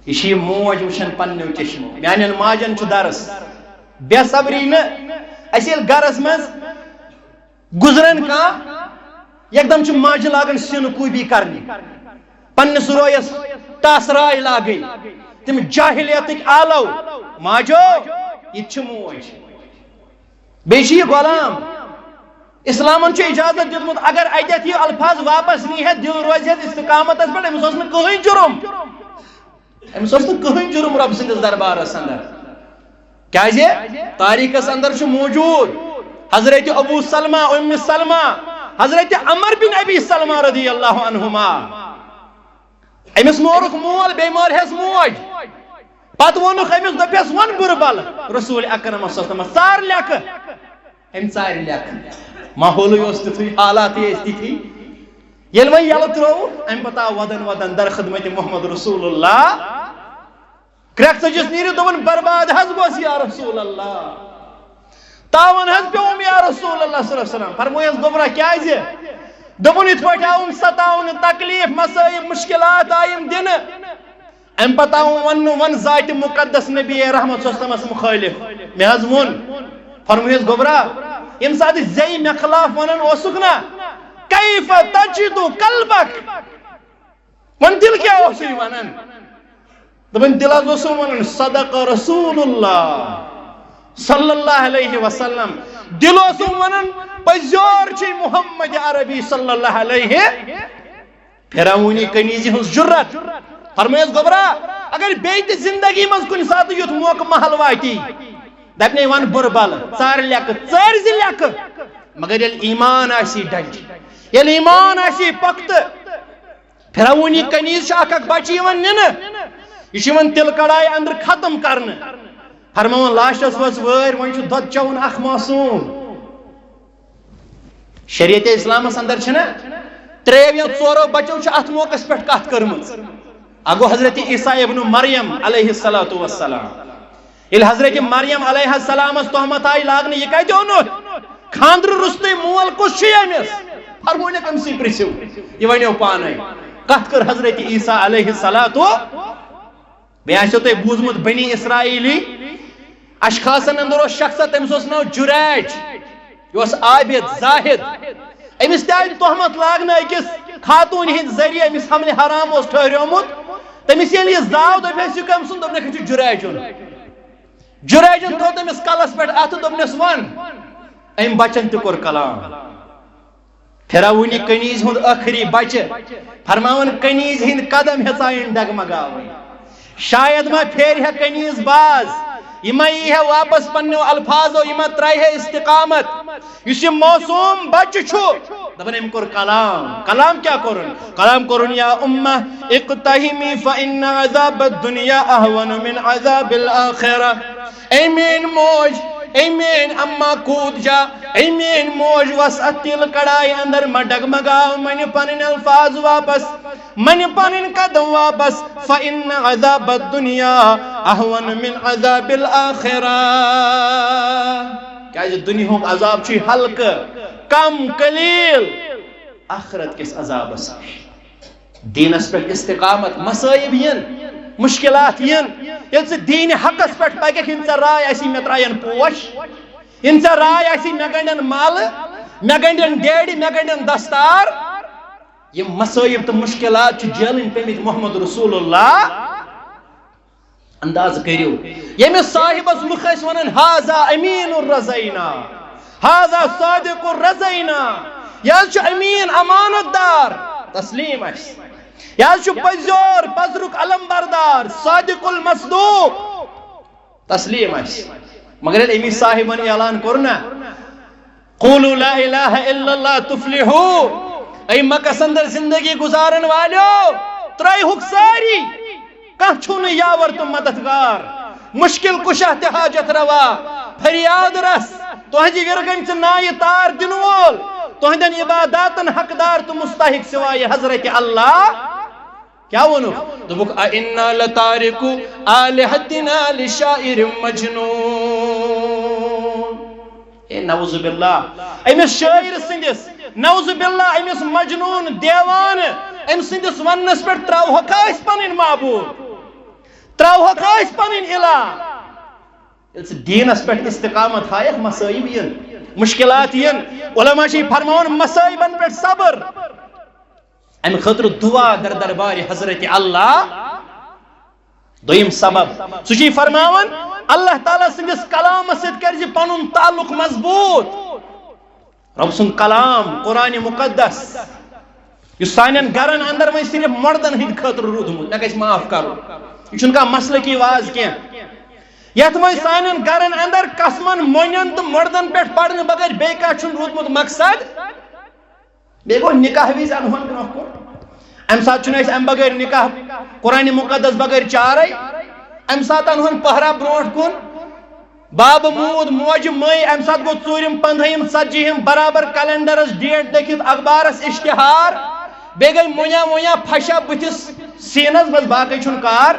یہِ چھِ یہِ موج وٕچھان پننیو چشمو۔ میانٮ۪ن ماجن چھُ درس، بے صبری نہٕ۔ اَسہِ ییٚلہِ گرس منٛز گُزران کانٛہہ، یکدم چھِ ماجہِ لاگان سِنہٕ کوٗبی کرنہِ، پننِس رویس ٹاسراے لاگٕنۍ، تِم جاہلیتٕکۍ آلو۔ ماجو، یہِ تہِ چھِ موج۔ بیٚیہِ چھِ یہِ غلام۔ اسلامن چھُ اجازت دیُتمُت، اگر اتٮ۪تھ یہِ الفاظ واپس نی ہے، دِل روزِ ہے استقامتس پٮ۪ٹھ، أمِس اوس نہٕ کٕہٕنۍ جُرم۔ أمِس اوس نہٕ کٕہٕنۍ جُرم رۄب سٕنٛدِس دربارس اندر۔ کیازِ؟ تاریخس اندر چھُ موجود حضرت ابو سلمہ، ام سلمہ، حضرت عمر بن ابی سلمہ رضی اللہ عنہما۔ أمِس مورُکھ مول، بیٚیہِ مٲرہس موج۔ پتہٕ ووٚنُکھ أمِس، دوٚپہس، "وَن بُرٕ بَلہٕ رسول اکرمس صلی اللہ علیہ وسلمس، ژار لیکھٕ۔" أمۍ ژارِ لیکھٕ۔ ماحولٕے اوس تیُتھُے، حالاتٕے ٲسۍ تِتھی۔ ییٚلہِ وۄنۍ یَلہٕ ترٛووُکھ، اَمہِ پتہٕ آو وَدَن وَدَن در خدمت محمد رسول اللہ۔ کرٛٮ۪کھ ژٔجِس نیٖرِتھ دوٚپُن، "برباد حظ گوس یا رسول اللہ، تاوَن حظ پیوٚم یا رسول اللہ صلی اللہ علیہ وسلم۔" فرمویس، "گوٚبرا، کیازِ؟" دوٚپُن، "یِتھ پٲٹھۍ آوُم ستاونہٕ، تکلیف، مصائب، مشکلات آیِم دِنہٕ۔" اَمہِ پتہٕ آوُم وَننہٕ، وَن ذاتِ مُقدس نبی رحمت صلی اللہ علیہ وسلمس مُخٲلِف۔ مےٚ حظ ووٚن، فرمویس، "گوٚبرا، ییٚمہِ ساتہٕ زیٚیہِ مےٚ خلاف وَنان اوسُکھ نا، کیف تجد قلبک؟" وۄنۍ دِل کیٛاہ اوسُے وَنان؟ دَپان، دِل حظ اوسُم وَنان، "صدق رسول اللہ صلی اللہ علیہ وسلم۔" دِل اوسُم وَنان، "پٔزیور چھُے محمد عربی صلی اللہ علیہ۔" فرعونی کنیزِ ہٕنٛز جُرت۔ فرمٲیِس، گوٚبرا، اگر بیٚیہِ تہِ زندگی منٛز کُنہِ ساتہٕ یُتھ موقعہٕ محل واتی، دَپنے، وَن بُرٕ بَلہٕ، ژارِ لیکہٕ، ژٲرۍ زِ لیکہٕ، مگر ییٚلہِ ایمان آسی ڈنجہِ، ییٚلہِ ایمان آسی پۄختہٕ، فرعونی کنیز چھُ اکھ اکھ بچہِ یِوان نِنہٕ، یہِ چھُ یِوان تِلہٕ کڑایہِ اندر ختم کرنہٕ۔ فرماوان لاسٹس وٲژ وٲرۍ، وۄنۍ چھُ دۄد چٮ۪وُن اکھ معصوم۔ شریعت اسلامس اندر چھِنہ ترٛیو یا ژورو بچو چھِ اتھ موقعس پٮ۪ٹھ کتھ کٔرمٕژ۔ اکھ گوٚو حضرت عیسیٰ ابن مریم علیہ الصلوۃ والسلام۔ ییٚلہِ حضرت مریم علیہ السلامس تہمت آیہِ لاگنہٕ، یہِ کتہِ اوٚنُتھ؟ خاندرٕ روٚستُے مول کُس چھُ أمِس؟ فرموونکھ، أمۍ سٕے پرژھِو، یہِ ونیو پانے۔ کتھ کٔر حضرت عیسیٰ علیہ الصلوۃ و، بیٚیہِ آسیو تۄہہِ بوٗزمُت بنی اسرائیلی اشخاصن اندر اوس شخصا، تٔمِس اوس ناو جُریج، یہِ اوس عابد، زاہد۔ أمِس تہِ آیہِ تہمت لاگنہٕ أکِس خاتوٗنہِ ہٕنٛدِ ذٔریعہٕ، أمِس حملِ حرام اوس ٹھٔہریومُت۔ تٔمِس ییٚلہِ یہِ زاو، دوٚپنس، "یہِ کٔمۍ سُنٛد؟" دوٚپنکھ، "یہِ چھُ جُریجُن۔" جُریجُن تھوٚو تٔمِس کلس پٮ۪ٹھ اَتھٕ، دوٚپنس، "وَن۔" أمۍ بچن تہِ کوٚر کلام۔ فرعونی کنیز ہُنٛد ٲخری بچہٕ، فرماوان، کنیز ہٕنٛدۍ قدم ہیژاین ڈگمگاوٕنۍ۔ شاید ما پھیرِ ہے کنیز باز، یہِ ما یی ہے واپس پننیو الفاظو، یہِ ما ترایہِ ہے استقامت۔ یُس یہِ معصوم بچہٕ چھُ، دپان، أمۍ کوٚر کلام۔ کلام کیٛاہ کوٚرُن؟ کلام کوٚرُن، یا امہ اقتحمی فإن عذاب الدنیا اہون من عذاب الآخرہ۔ اے میٲنۍ موج، اے میٲنۍ اما کوٗت جا، اے میٲنۍ موج، وس اتھ تیٖلہٕ کڑایہِ اندر، مہ ڈگمگاو، مہ نہِ پنٕنۍ الفاظ واپس، مہ نہِ پنٕنۍ قدم واپس۔ فإن عذاب الدنیا اہون من عذاب الآخرہ۔ کیازِ دُنیاہُک عذاب چھُے ہلکہٕ، کم، قلیل، آخرت کِس عذابس نِش۔ دیٖنس پٮ۪ٹھ استقامت، مصائب یِن، مشکلات یِن، ییٚلہِ ژٕ دیٖنِ حقس پٮ۪ٹھ پککھ، یِن ژےٚ راے آسی مےٚ ترٛاین پوش، یِن ژےٚ راے آسی مےٚ گنڈن مالہٕ، مےٚ گنڈن ڈیڈِ، مےٚ گنڈن دستار۔ یِم مصائب تہٕ مشکلات چھِ جیلٕنۍ پیٚمٕتۍ محمد رسول اللہ۔ انداز کٔرِو، ییٚمِس صاحبس لُکھ ٲسۍ ونان، "هذا امین الرزینا، هذا صادق الرزینا"، یہِ حظ چھُ امین، امانت دار، تسلیم آسہِ۔ یہِ حظ چھُ پٔزیور، پزرُک علم بردار، صادق المصدوق، تسلیم آسہِ۔ مگر ییٚلہِ أمِس صاحبن اعلان کوٚر نا، "قولوا لا الہ الا اللہ تفلحوا"، اے مکس اندر زندگی گزارن والیو، ترٲیہُکھ سٲری، کانٛہہ چھُو نہٕ یاور تہٕ مددگار، مشکل کشا تہٕ حاجت روا، فریاد رس، تُہنٛزِ وِرگنچ نایہِ تار دِنہٕ وول، تُہنٛدٮ۪ن عباداتن حقدار تہٕ مستحق سوائے حضرت اللہ۔ کیٛاہ ووٚنُکھ؟ دوٚپُکھ، "أئنا لتارکو آلہتنا لشاعر مجنون"۔ اے نعوذ باللہ، أمِس شٲعر سٕنٛدِس، نعوذ باللہ، أمِس مجنون دیوانہٕ، أمۍ سٕنٛدِس وننس پٮ۪ٹھ ترٛاوہوکھا أسۍ پنٕنۍ معبوٗد؟ ترٛاوہوکھا أسۍ پنٕنۍ الہ؟ ییٚلہِ ژٕ دیٖنس پٮ۪ٹھ استقامت ہایکھ، مصائب یِن، مشکلات یِن۔ علماء چھِ فرماوان، مصائبن پٮ۪ٹھ صبر۔ امہِ خٲطرٕ دعا در دربارِ حضرت اللہ۔ دوٚیِم سبب، سُہ چھُے فرماوان، اللہ تعالیٰ سٕنٛدِس کلامس سۭتۍ کٔرزِ پنُن تعلق مضبوٗط۔ رۄب سُنٛد کلام، قرآن مقدس، یُس سانٮ۪ن گرن اندر وۄنۍ صرف مردن ہٕنٛدِ خٲطرٕ روٗدمُت، مےٚ گژھِ معاف کرُن، یہِ چھُنہٕ کانٛہہ مسلکی واز کینٛہہ۔ یتھ منٛز سانٮ۪ن گرن اندر قسمن، مۄنٮ۪ن تہٕ مردن پٮ۪ٹھ پرنہٕ بغٲر بیٚیہِ کانٛہہ چھُنہٕ روٗدمُت مقصد۔ بیٚیہِ گوٚو نکاح وِزِ اَنہون برونٛہہ کُن۔ اَمہِ ساتہٕ چھُنہٕ اَسہِ اَمہِ بغٲر نکاح، قرآن مقدس بغٲر چارے۔ اَمہِ ساتہٕ اَنہون پہرا برونٛٹھ کُن۔ باب موٗد، موجہِ مٔے، اَمہِ ساتہٕ گوٚو ژوٗرِم، پنٛدہٲیِم، ژتجیٖہِم برابر کیلنڈرس ڈیٹ لیکھِتھ، اخبارس اشتہار۔ بیٚیہِ گٔے مۄنیا وۄنیا پھشا بٕتھِس سیٖنس، بس باقٕے چھُنہٕ کار۔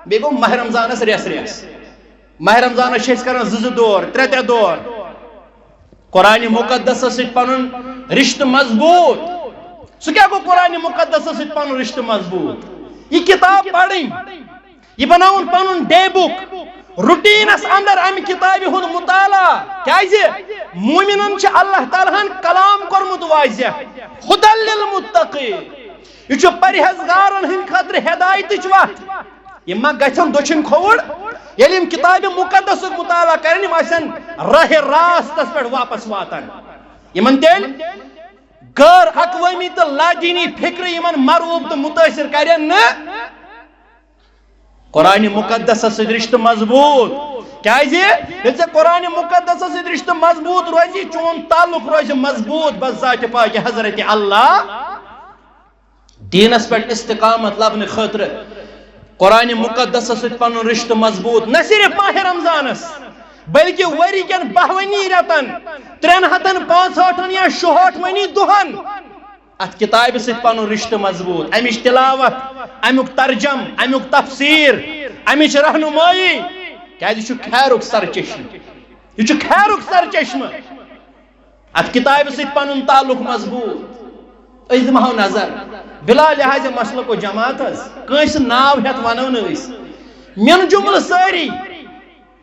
بیٚیہِ گوٚو ماہ رمضانس رٮ۪س رٮ۪س۔ ماہ رمضانس چھِ أسۍ کران زٕ زٕ دور، ترٛےٚ ترٛےٚ دور۔ قرآن مقدسس سۭتۍ پنُن رشتہٕ مضبوٗط۔ سُہ کیٛاہ گوٚو قرآن مقدسس سۭتۍ پنُن رشتہٕ مضبوٗط؟ یہِ کتاب پرٕنۍ، یہِ بناوُن پنُن ڈے بُک، روٹینس اندر امہِ کتابہِ ہُنٛد مطالعہ۔ کیازِ؟ مومنن چھِ اللہ تعالیٰ ہن کلام کوٚرمُت واضح، ہدی للمتقین۔ یہِ چھُ پرہیزگارن ہٕنٛدِ خٲطرٕ ہدایتٕچ وتھ۔ یِم ما گژھن دٔچھِنۍ کھووُر؟ ییٚلہِ یِم کتابِ مقدسُک مطالعہ کرن، یِم آسن راہ راستس پٮ۪ٹھ واپس واتان۔ یِمن تیٚلہِ غٲر اقوٲمی تہٕ لادینی فکرٕ یِمن مرعوب تہٕ متٲثر کرن نہٕ۔ قرآن مقدسس سۭتۍ رشتہٕ مضبوٗط۔ کیازِ؟ ییٚلہِ ژےٚ قرآن مقدسس سۭتۍ رشتہٕ مضبوٗط روزِ، چون تعلق روزِ مضبوٗط بذات پاک حضرت اللہ۔ دیٖنس پٮ۪ٹھ استقامت لبنہٕ خٲطرٕ قرآن مقدسس سۭتۍ پنُن رشتہٕ مضبوٗط، نہ صرف ماہ رمضانس، بلکہ ؤری کٮ۪ن بہوٲنی رٮ۪تن، ترٛٮ۪ن ہتن پانٛژہٲٹھن یا شُہٲٹھ ؤنی دۄہن اتھ کتابہِ سۭتۍ پنُن رشتہٕ مضبوٗط، امِچ تلاوت، امیُک ترجم، امیُک تفسیر، امِچ رہنمٲیی، کیازِ یہِ چھُ خیرُک سرچشمہٕ۔ یہِ چھُ خیرُک سرچشمہٕ۔ اتھ کتابہِ سۭتۍ پنُن تعلق مضبوٗط۔ أسۍ دِمہو نظر بلا لحاظ مسلک و جماعت حظ، کٲنٛسہِ ناو ہٮ۪تھ ونو نہٕ أسۍ۔ من جملہٕ سٲری،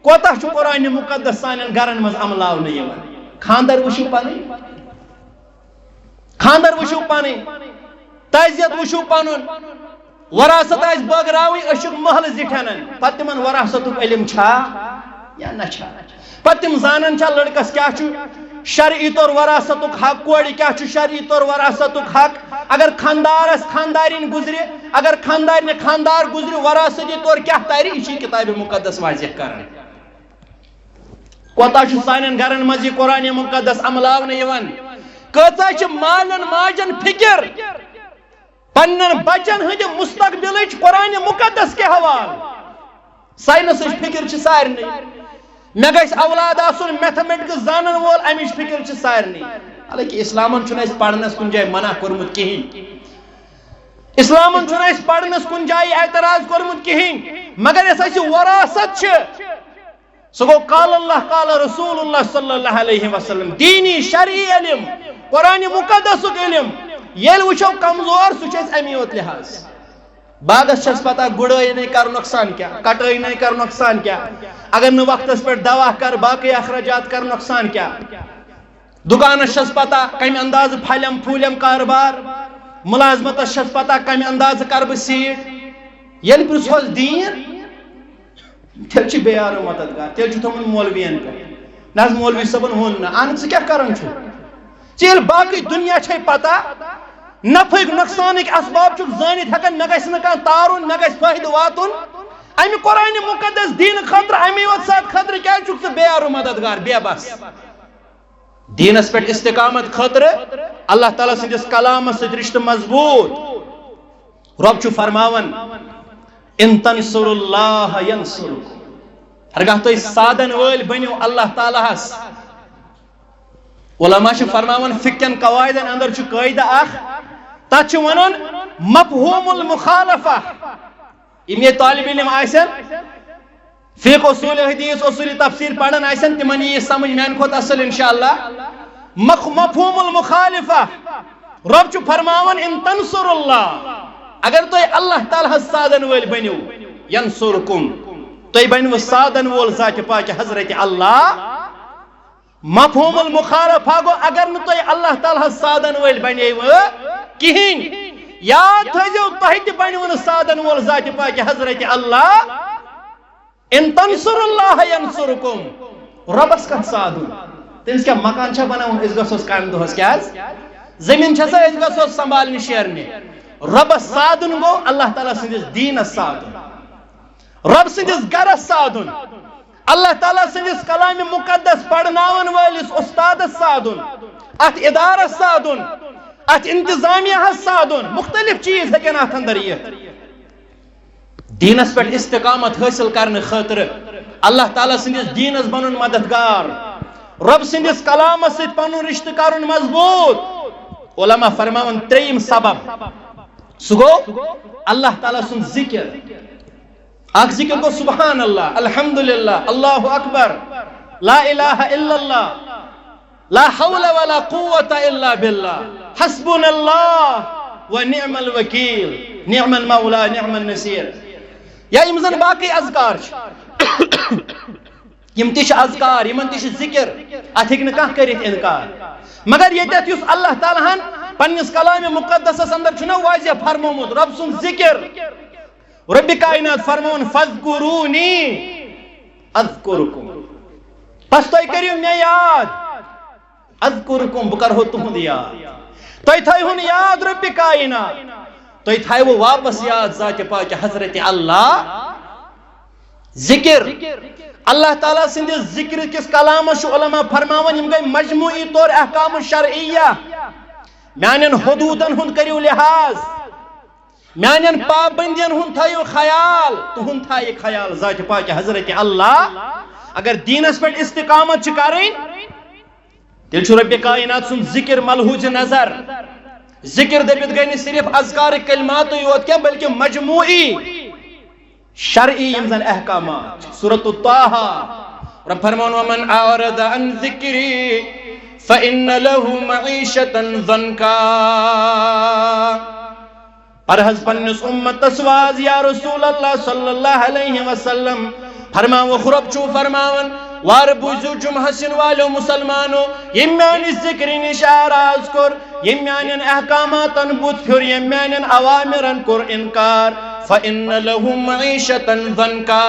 کوتاہ چھُ قرآن مقدس سانٮ۪ن گرن منٛز عملاونہٕ یِوان؟ خاندر وٕچھِو پنٕنۍ، خاندر وٕچھِو پنٕنۍ، تعزیت وٕچھِو پنُن۔ وراثت آسہِ بٲگراوٕنۍ، أسۍ چھِکھ محلہٕ زِٹھٮ۪ن، پتہٕ تِمن وراثتُک علم چھا یا نہ چھا؟ پتہٕ تِم زانن چھا لڑکس کیٛاہ چھُ شرعی طور وراثتُک حق، کورِ کیٛاہ چھُ شرعی طور وراثتُک حق؟ اگر خاندارس خاندارِنۍ گُزرِ، اگر خاندارنہِ خاندار گُزرِ، وراثتی طور کیٛاہ ترِ، یہِ چھِ یہِ کتابِ مقدس واضح کران۔ کوتاہ چھُ سانٮ۪ن گرن منٛز یہِ قرآن مقدس عملاونہٕ یِوان؟ کۭژاہ چھِ مالٮ۪ن ماجن فکر پننٮ۪ن بچن ہٕنٛدِ مستقبلٕچ قرآن مقدس کہِ حوالہٕ؟ ساینسٕچ فکر چھِ سارنٕے، مےٚ گژھِ اولاد آسُن میتھمیٹکس زانن وول، امِچ فکر چھِ سارنٕے۔ حالانکہ اسلامن چھُنہٕ اسہِ پرنس کُنہِ جایہِ منع کوٚرمُت کِہیٖنۍ، اسلامن چھُنہٕ اسہِ پرنس کُنہِ جایہِ اعتراض کوٚرمُت کِہیٖنۍ، مگر یۄس اسہِ وراثت چھِ، سُہ گوٚو قال اللہ، قال رسول اللہ صلی اللہ علیہ وسلم۔ دینی شرعی علم، قرآن مقدسُک علم ییٚلہِ وٕچھو کمزور، سُہ چھُ اَسہِ اَمی یوت لحاظ۔ باغس چھس پتہ گُڑٲے نے کر نۄقصان کیٛاہ، کٹٲے نے کر نۄقصان کیٛاہ، اگر نہٕ وقتس پٮ۪ٹھ دوا کر، باقٕے اخراجات کر نۄقصان کیٛاہ۔ دُکانس چھس پتہ کمہِ اندازٕ پھلٮ۪م پھوٗلٮ۪م کاربار، مُلازمتس چھس پتہ کمہِ اندازٕ کر بہٕ سیٖٹ۔ ییٚلہِ پرٛژھوس دیٖن، تیٚلہِ چھِ بے یارو مددگار، تیٚلہِ چھُ تھوٚمُت مولوِین پٮ۪ٹھ۔ نہ حظ، مولوی صٲبن ووٚن نہٕ، اہن ژٕ کیٛاہ کران چھُکھ؟ ژےٚ ییٚلہِ باقٕے دُنیا چھے پتہ، نفعٕکۍ نۄقصانٕکۍ اسباب چھُکھ زٲنِتھ ہٮ۪کان، مےٚ گژھِ نہٕ کانٛہہ تارُن، مےٚ گژھِ فٲیدٕ واتُن۔ امہِ قرآنِ مقدس دیٖنہٕ خٲطرٕ، امی یوت ذات خٲطرٕ کیٛازِ چھُکھ ژٕ بے یارو مددگار، بے بس؟ دیٖنس پٮ۪ٹھ استقامت خٲطرٕ اللہ تعالیٰ سٕنٛدِس کلامس سۭتۍ رشتہٕ مضبوٗط۔ رۄب چھُ فرماوان، "ان تنصر اللہ ینصرکم"، ہرگاہ تُہۍ سادن وٲلۍ بٔنِو اللہ تعالیٰ ہس۔ علماء چھِ فرماوان، فقہ کٮ۪ن قواعدن اندر چھُ قٲعدٕ اکھ، تتھ چھِ ونان مفہوم المخالفہ۔ یِم ییٚتہِ طالب علم آسن، فقہ، اصول حدیث، اصول تفسیر پران آسن، تمن یی سمجھ میانہِ کھۄتہٕ اصل انشاءاللہ۔ مخ-، مفہوم المخالفہ، رۄب چھُ فرماوان، "ان تنصر اللہ"، اگر تُہۍ اللہ تعالیٰ ہس سادن وٲلۍ بٔنِو، "ینصرکم"، تُہۍ بٔنِو سادن وول ذاتِ پاکہِ حضرت اللہ۔ مفہوم المخالفہ گوٚو، اگر نہٕ تُہۍ اللہ تعالیٰ ہس سادن وٲلۍ بنیوٕ کِہیٖنۍ، یاد تھٲیزیو، تۄہہِ تہِ بنیوٕ نہٕ سادن وول ذاتِ پاکہِ حضرت اللہ۔ ان تنصر اللہ ینصرکم۔ رۄبس کتھ سادُن؟ تٔمِس کیٛاہ مکان چھا بناوُن؟ أسۍ گژھوس کامہِ دۄہس کیٛازِ؟ زٔمیٖن چھا سا أسۍ گژھوس سنبھالنہِ شیرنہِ؟ رۄبس سادُن گوٚو اللہ تعالیٰ سٕنٛدِس دیٖنس سادُن، رۄب سٕنٛدِس گرس سادُن، اللہ تعالیٰ سٕنٛدِس کلامِ مقدس پرناون وٲلِس استادس سادُن، اتھ ادارس سادُن، اتھ انتظامیہ ہس سادُن۔ مختلف چیٖز ہیٚکن اتھ اندر یِتھ۔ دیٖنس پٮ۪ٹھ استقامت حٲصِل کرنہٕ خٲطرٕ اللہ تعالیٰ سٕنٛدِس دیٖنس بنُن مددگار، رۄب سٕنٛدِس کلامس سۭتۍ پنُن رشتہٕ کرُن مضبوط۔ علماء فرماوان ترٛیٚیِم سبب، سُہ گوٚو اللہ تعالیٰ سُنٛد ذکر۔ اکھ ذکر گوٚو سبحان اللہ، الحمدللہ، اللہ اکبر، لا الہ الا اللہ، لا حول ولا قوة الا باللہ، حسبنا اللہ و نعم الوکیل، نعم المولا، نعم النصیر۔ یا یِم زن باقٕے اذکار چھِ، یِم تہِ چھِ اذکار، یِمن تہِ چھِ ذکر، اتھ ہیٚکہِ نہٕ کانٛہہ کٔرِتھ انکار۔ مگر ییٚتٮ۪تھ یُس اللہ تعالیٰ ہن پننِس کلامِ مقدسس اندر چھُنہ واضح فرمومُت، رۄب سُنٛد ذکر، رۄبِ کائنات فرماوان، "فذکرونی اذکرکم"، بس تُہۍ کٔرِو مےٚ یاد، اذکرکم، بہٕ کرہو تُہُنٛد یاد۔ تُہۍ تھٲیہُن یاد رۄبِ کائنات، تُہۍ تھٲیِو واپس یاد ذاتِ پاکہِ حضرت اللہ۔ ذکر، اللہ تعالیٰ سٕنٛدِس ذکر کِس کلامس چھُ علماء فرماوان، یِم گٔے مجموعی طور احکام شرعیہ۔ میانٮ۪ن حدوٗدن ہُنٛد کٔرِو لحاظ، میانٮ۪ن پابندین ہُنٛد تھٲیِو خیال، تُہُنٛد تھایہِ خیال ذاتِ پاکہِ حضرت اللہ۔ اگر دیٖنس پٮ۪ٹھ استقامت چھِ کرٕنۍ، تیٚلہِ چھُ رۄبِ کائنات سُنٛد ذکر ملحوظ نظر۔ ذکر دٔپِتھ گٔے نہٕ صرف اذکار کلماتٕے یوت کینٛہہ، بلکہ مجموعی شرعی یِم زن احکامات چھِ۔ سورۃ الطٰہٰ، رۄب فرماوان، "ومن اعرض عن ذکری فإن له معیشة ضنکا"۔ پر حظ پننِس اُمتس واز یا رسول اللہ صلی اللہ علیہ وسلم۔ فرماوُکھ رۄب چھُ فرماوان، وارٕ بوٗزِو جمعہ سٕنٛدۍ والٮ۪و مسلمانو، ییٚمۍ میانہِ ذکرِ نِش آراز کوٚر، ییٚمۍ میانٮ۪ن احکاماتن بُتھ پھیوٚر، ییٚمۍ میانٮ۪ن اوامرن کوٚر انکار، فإن له معیشة ضنکا۔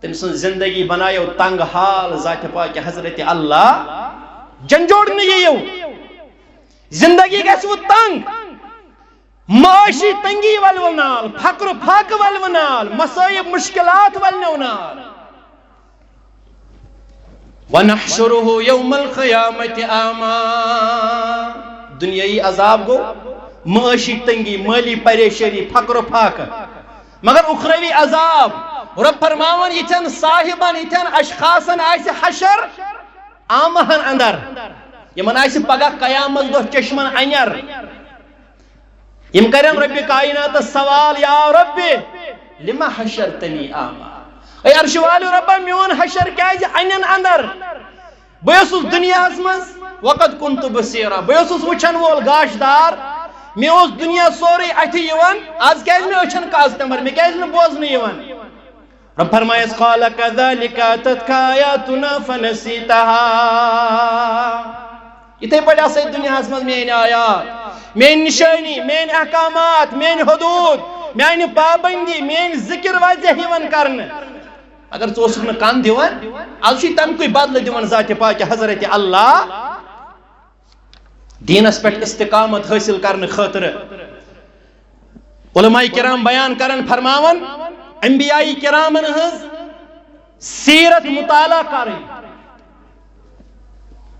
تٔمۍ سٕنٛز زندگی بنایو تنگ حال ذاتِ پاکہِ حضرت اللہ۔ جنجوڑ نہٕ یِیِو۔ زندگی گژھِ وٕ تنگ، معاشی تنگی ولہِ وٕ نال، فقر فاقہٕ ولہِ وٕ نال، مصائب مشکلات ولہِ نو نال۔ ونحشره یوم القیامة اعمی۔ دنیائی عذاب گوٚو معاشی تنگی، مٲلی پریشٲنی، فقر و فاقہٕ۔ مگر اخروی عذاب، رۄب فرماوان، یِتھٮ۪ن صاحبن، یِتھٮ۪ن اشخاصن آسہِ حشر اعمیٰ ہن اندر، یِمن آسہِ پگاہ قیامت دۄہ چشمن انیر۔ یِم کرن رۄبِ کائناتس سوال، یا رب، لم حشرتنی اعمی؟ اے عرش والو رۄبا، میون حشر کیازِ انن اندر؟ بہٕ اوسُس دُنیاہس منٛز، وقد كنت بصيرا، بہٕ اوسُس وٕچھن وول، گاشدار۔ مےٚ اوس دُنیا سورُے اَتھِ یِوان، از کیازِ مےٚ أچھن کاز تمبر، مےٚ کیازِ نہٕ بوزنہٕ یِوان؟ رۄب فرمایس، قال كذلك أتتك آياتنا فنسيتها۔ یِتھے پٲٹھۍ آسے دُنیاہس منٛز میٲنۍ آیات، میٲنۍ نِشٲنی، میٲنۍ احکامات، میٲنۍ حدوٗد، میانہِ پابندی، میٲنۍ ذِکِر واضح یِوان کرنہٕ، مگر ژٕ اوسُکھ نہٕ کَن دِوان۔ از چھُے تَمہِ کُے بدلہٕ دِوان ذاتِ پاکہِ حضرت اللہ۔ دیٖنس پٮ۪ٹھ استقامت حٲصِل کرنہٕ خٲطرٕ علماء کرام بیان کران، فرماوان، انبیاء کرامن ہٕنٛز سیرت مطالعہ کرٕنۍ۔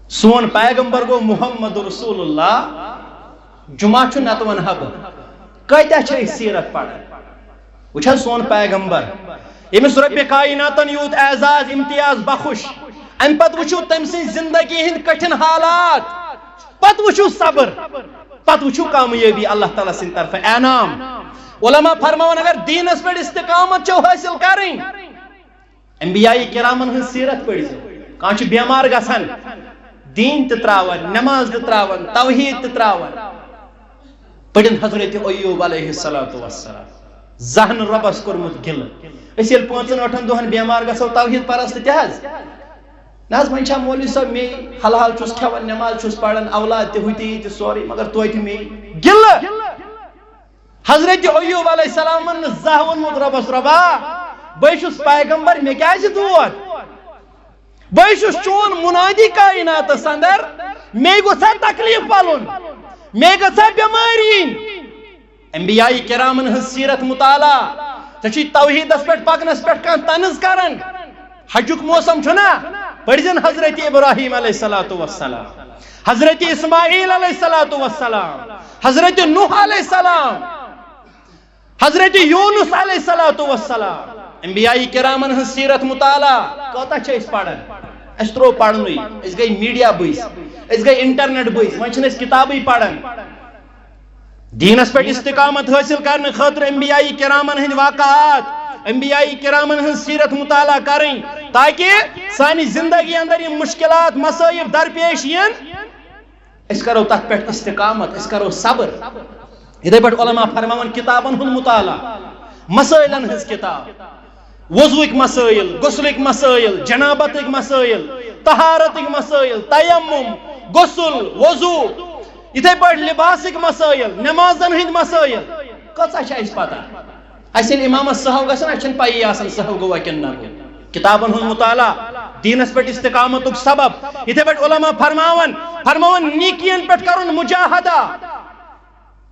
سون پیغمبر گوٚو محمد رسول اللہ۔ جمعہ چھُ، نتہٕ ونہٕ ہا بہٕ، کٲتیٛاہ چھِ أسۍ سیرت پران؟ وٕچھ حظ، سون پیغمبر، ییٚمِس رۄبِ کایناتن یوٗت اعزاز امتیاز بخش، امہِ پتہٕ وٕچھِو تٔمۍ سٕنٛز زندگی ہٕنٛدۍ کٹھِن حالات، پتہٕ وٕچھِو صبر، پتہٕ وٕچھِو کامیٲبی اللہ تعالیٰ سٕنٛدِ طرفہٕ انعام۔ علماء فرماوان، اگر دیٖنس پٮ۪ٹھ استقامت چھو حٲصِل کرٕنۍ، انبیاء کرامن ہٕنٛز سیرت پٔرۍزیو۔ کانٛہہ چھُ بیمار گژھان، دیٖن تہِ تراوان، نماز تہِ تراوان، توحید تہِ تراوان۔ پٔرِن حضرت ایوب علیہ الصلوۃ والسلام، زہن رۄبس کوٚرمُت گِلہٕ۔ أسۍ ییٚلہِ پانٛژن ٲٹھن دۄہن بیمار گژھو، توحید پرست تہِ حظ۔ نہ حظ، وۄنۍ چھا مولوی صٲب مے، حلحال چھُس کھٮ۪وان، نماز چھُس پران، اولاد تہِ ہُہ تہِ یہِ تہِ سورُے، مگر توتہِ مے گِلہٕ۔ حضرت ایوب علیہ السلامن نہٕ زانٛہہ ووٚنمُت رۄبس، رۄبا، بہٕ چھُس پیغمبر، مےٚ کیازِ دود؟ بہٕ چھُس چون منادی کائناتس اندر، مے گوٚژھا تکلیف پلُن، مے گژھا بیمٲرۍ یِنۍ؟ انبیاء کرامن ہٕنٛز سیرت مطالعہ، ژےٚ چھُے توحیدس پٮ۪ٹھ پکنس پٮ۪ٹھ کانٛہہ طنز کران؟ حجُک موسم چھُنا؟ پٔرۍزٮ۪ن حضرت ابراہیم علیہ الصلوۃ والسلام، حضرت اسماعیل علیہ الصلوۃ والسلام، حضرت نوح علیہ السلام، حضرت یونس علیہ الصلوۃ والسلام۔ انبیاء کرامن ہٕنٛز سیرت مطالعہ کۭژاہ چھِ أسۍ پران؟ اَسہِ ترٛوو پرنُے، أسۍ گٔے میڈیا بٔزۍ، أسۍ گٔے انٹرنیٹ بٔزۍ، وۄنۍ چھِنہٕ أسۍ کِتابٕے پران۔ دیٖنس پٮ۪ٹھ استقامت حٲصِل کرنہٕ خٲطرٕ انبیاء کرامن ہٕنٛدۍ واقعات، انبیاء کرامن ہٕنٛز سیرت مطالعہ کرٕنۍ، تاکہِ سانہِ زندگی اندر یِم مشکلات، مصائب درپیش یِن، أسۍ کرو تتھ پٮ۪ٹھ استقامت، أسۍ کرو صبر۔ یِتھے پٲٹھۍ علماء فرماوان، کتابن ہُنٛد مطالعہ، مسائلن ہٕنٛز کتاب، وضوٗکۍ مسائل، غسلٕکۍ مسائل، جنابتٕکۍ مسائل، طہارتٕکۍ مسائل، تیمم، غسل، وضو، یِتھے پٲٹھۍ لباسٕکۍ مسائل، نمازن ہٕنٛدۍ مسائل۔ کۭژاہ چھِ اَسہِ پتہ؟ اَسہِ ییٚلہِ امامس سہو گژھان، اَسہِ چھَنہٕ پَیی آسان سہو گوٚوا کِنہٕ نہ گوٚو۔ کتابن ہُنٛد مطالعہ، دیٖنس پٮ۪ٹھ استقامتُک سبب۔ یِتھے پٲٹھۍ علماء فرماوان، فرماوان نیکین پٮ۪ٹھ کرُن مجاہدہ۔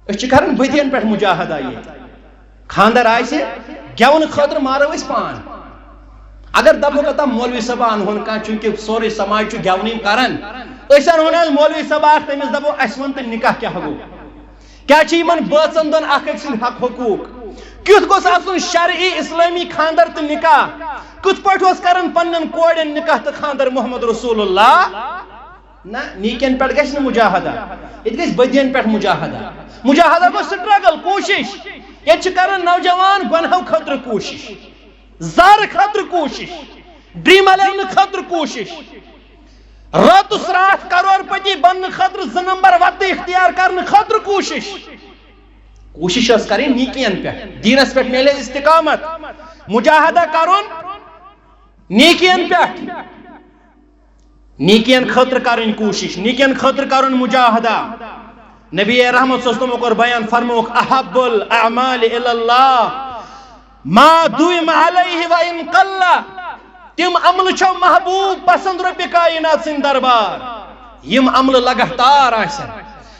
أسۍ چھِ کران بدین پٮ۪ٹھ مجاہدہ ییٚتہِ۔ خانٛدر آسہِ، گٮ۪ونہٕ خٲطرٕ مارو أسۍ پان۔ اگر دپو کتھا مولوی صٲب انہون کانٛہہ، چونکہ سورُے سماج چھُ گٮ۪ونٕے کران، أسۍ انہون آز مولوی صٲب اکھ، تٔمِس دپو، اسہِ وَن تہٕ نکاح کیٛاہ گوٚو؟ کیٛاہ چھِ یِمن بٲژن دۄن اکھ أکۍ سٕنٛدۍ حق حقوٗق؟ کیُتھ گوٚژھ آسُن شرعی اسلٲمی خانٛدر تہٕ نکاح؟ کِتھ پٲٹھۍ اوس کران پننٮ۪ن کورٮ۪ن نکاح تہٕ خانٛدر محمد رسول اللہ؟ نہ، نیکین پٮ۪ٹھ گژھِ نہٕ مجاہدہ، ییٚتہِ گژھِ بدین پٮ۪ٹھ مجاہدہ۔ مجاہدہ گوٚو سٹرگل، کوٗشش۔ ییٚتہِ چھِ کران نوجوان گۄنہو خٲطرٕ کوٗشش، زر خٲطرٕ کوٗشش، ڈریم الیونہٕ خٲطرٕ کوٗشش، راتس راتھ کرور پتی بننہٕ خٲطرٕ، زٕ نمبر وتہٕ اختیار کرنہٕ خٲطرٕ کوٗشش۔ کوٗشش ٲس کرٕنۍ نیکین پٮ۪ٹھ، دیٖنس پٮ۪ٹھ میلے استقامت، مجاہدہ کرُن نیکین پٮ۪ٹھ، نیکین خٲطرٕ کرٕنۍ کوٗشش، نیکین خٲطرٕ کرُن مجاہدہ۔ نبی رحمت صلی اللہ علیہ وسلم کوٚر بیان، فرمووُکھ، احب الاعمال الی اللہ ما دُوِم علیہ و ان قل۔ تِم عملہٕ چھو محبوب، پسند رۄبِ کائنات سٕنٛدۍ دربار، یِم عملہٕ لگاتار آسن،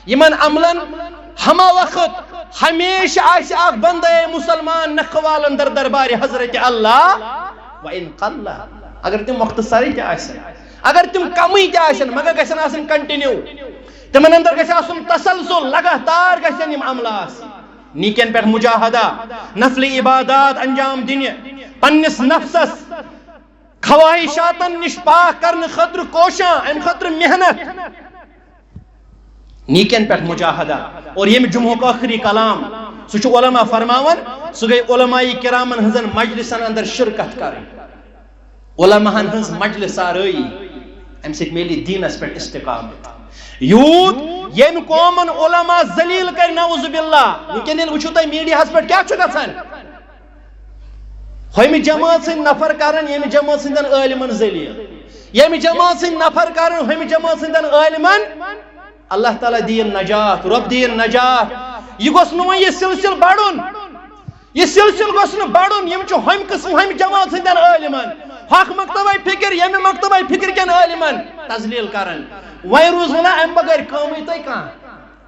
یِمن عملن ہمہ وقت ہمیشہ آسہِ اکھ بندے مسلمان نکھٕ والن در دربارِ حضرت اللہ۔ و ان قل، اگر تِم مختصرٕے تہِ آسن، اگر تِم کمٕے تہِ آسن، مگر گژھن آسٕنۍ کنٹینیو، تِمن اندر گژھِ آسُن تسلسل، لگاتار گژھن یِم عملہٕ آسٕنۍ۔ نیکین پٮ۪ٹھ مجاہدہ، نفلی عبادات انجام دِنہِ، پننِس نفسس خواہشاتن نِش پاک کرنہٕ خٲطرٕ کوشاں، امہِ خٲطرٕ محنت، نیکین پٮ۪ٹھ مجاہدہ۔ اور ییٚمہِ جمعُک ٲخری کلام، سُہ چھُ علماء فرماوان، سُہ گٔے علماء کرامن ہٕنٛزن مجلسن اندر شرکت کرٕنۍ۔ علماہن ہٕنٛز مجلس آرٲیی، امہِ سۭتۍ میلی دیٖنس پٮ۪ٹھ استقامت۔ یوٗت ییٚمہِ قومن علماء ذلیل کرِ، نعوذ باللہ، وٕنکیٚن ییٚلہِ وٕچھِو تُہۍ میٖڈیاہس پٮ۪ٹھ کیٛاہ چھُ گژھان، ہُمہِ جمٲژ ہٕنٛدۍ نفر کرن ییٚمہِ جمٲژ ہٕنٛدٮ۪ن عٲلمن ذلیل، ییٚمہِ جمٲژ ہٕنٛدۍ نفر کرن ہُمہِ جمٲژ ہٕنٛدٮ۪ن عٲلمن۔ اللہ تعالیٰ دِیِن نجات، رۄب دِیِن نجات۔ یہِ گوٚژھ نہٕ وۄنۍ یہِ سلسلہٕ بڑُن۔ یہِ سلسلہٕ گوٚژھ نہٕ بڑُن، یِم چھِ ہُمہِ قٕسمہٕ، ہُمہِ جمٲژ ہٕنٛدٮ۪ن عٲلمن، ہۄکھ مکتبے فکر، ییٚمہِ مکتبے فکر کٮ۪ن عٲلمن تذلیل کران۔ وۄنۍ روٗز وۄنۍ امہِ بغٲر کٲمٕے تۄہہِ کانٛہہ۔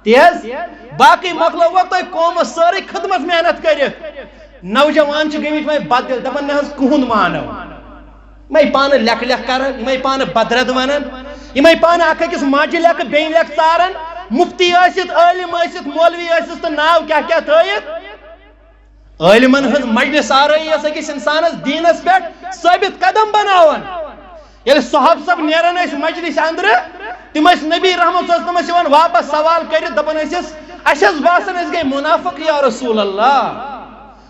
تیز باقٕے مۄکلٲو وۄنۍ تۄہہِ قومس سٲرٕے خدمت محنت کٔرِتھ۔ نوجوان چھِ گٔمٕتۍ وۄنۍ بددِل، دپان نہ حظ کٕہُنٛد مانو۔ یِمے پانہٕ لیکھٕ لیکھٕ کران، یِمے پانہٕ بدرد ونان، یِمے پانہٕ اکھ أکِس ماجہِ لیکھٕ بیٚیہِ لیکھٕ ژاران، مفتی ٲسِتھ، عٲلم ٲسِتھ، مولوی ٲسِتھ تہٕ ناو کیٛاہ کیٛاہ تھٲیِتھ۔ عٲلمن ہٕنٛز مجلس آرٲیی ٲس أکِس انسانس دیٖنس پٮ۪ٹھ ثٲبت قدم بناوان۔ ییٚلہِ صحابہٕ صٲب نیران ٲسۍ مجلس اندرٕ، تِم ٲسۍ نبی رحمت صلی اللہ علیہ وسلمس یِوان واپس سوال کٔرِتھ، دپان ٲسِس، اسہِ حظ باسان أسۍ گٔے منافق یا رسول اللہ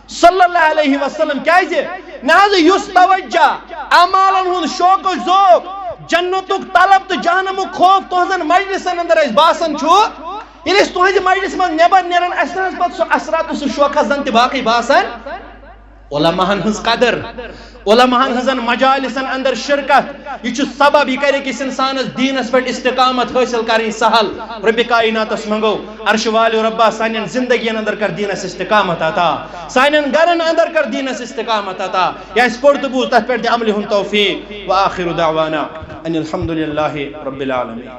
صلی اللہ علیہ وسلم۔ کیازِ؟ نہ حظ، یُس توجہ، اعمالن ہُنٛد شوق و ذوق، جنتُک طلب تہٕ جہنمُک خوف تُہنٛزن مجلسن اندر اسہِ باسان چھُ، ییٚلہِ أسۍ تُہنٛزِ مجلسہِ منٛز نٮ۪بر نیران، اسہِ نہ حظ پتہٕ سُہ اثرات تہٕ سُہ شوق حظ زن تہِ باقٕے باسان۔ علماہن ہٕنٛز قدر، علماہن ہٕنٛزن مجالسن اندر شرکت، یہِ چھُ سبب، یہِ کرِ أکِس انسانس دیٖنس پٮ۪ٹھ استقامت حٲصِل کرٕنۍ سہل۔ رۄبِ کائناتس منٛگو، عرشہِ والہِ رۄبا، سانٮ۪ن زندگین اندر کر دیٖنس استقامت عطا، سانٮ۪ن گرن اندر کر دیٖنس استقامت عطا۔ یہِ اسہِ پوٚر تہٕ بوٗز، تتھ پٮ۪ٹھ دِ عملہِ ہُنٛد توفیق۔ وآخر دعوانا ان الحمد للہ رب العالمین۔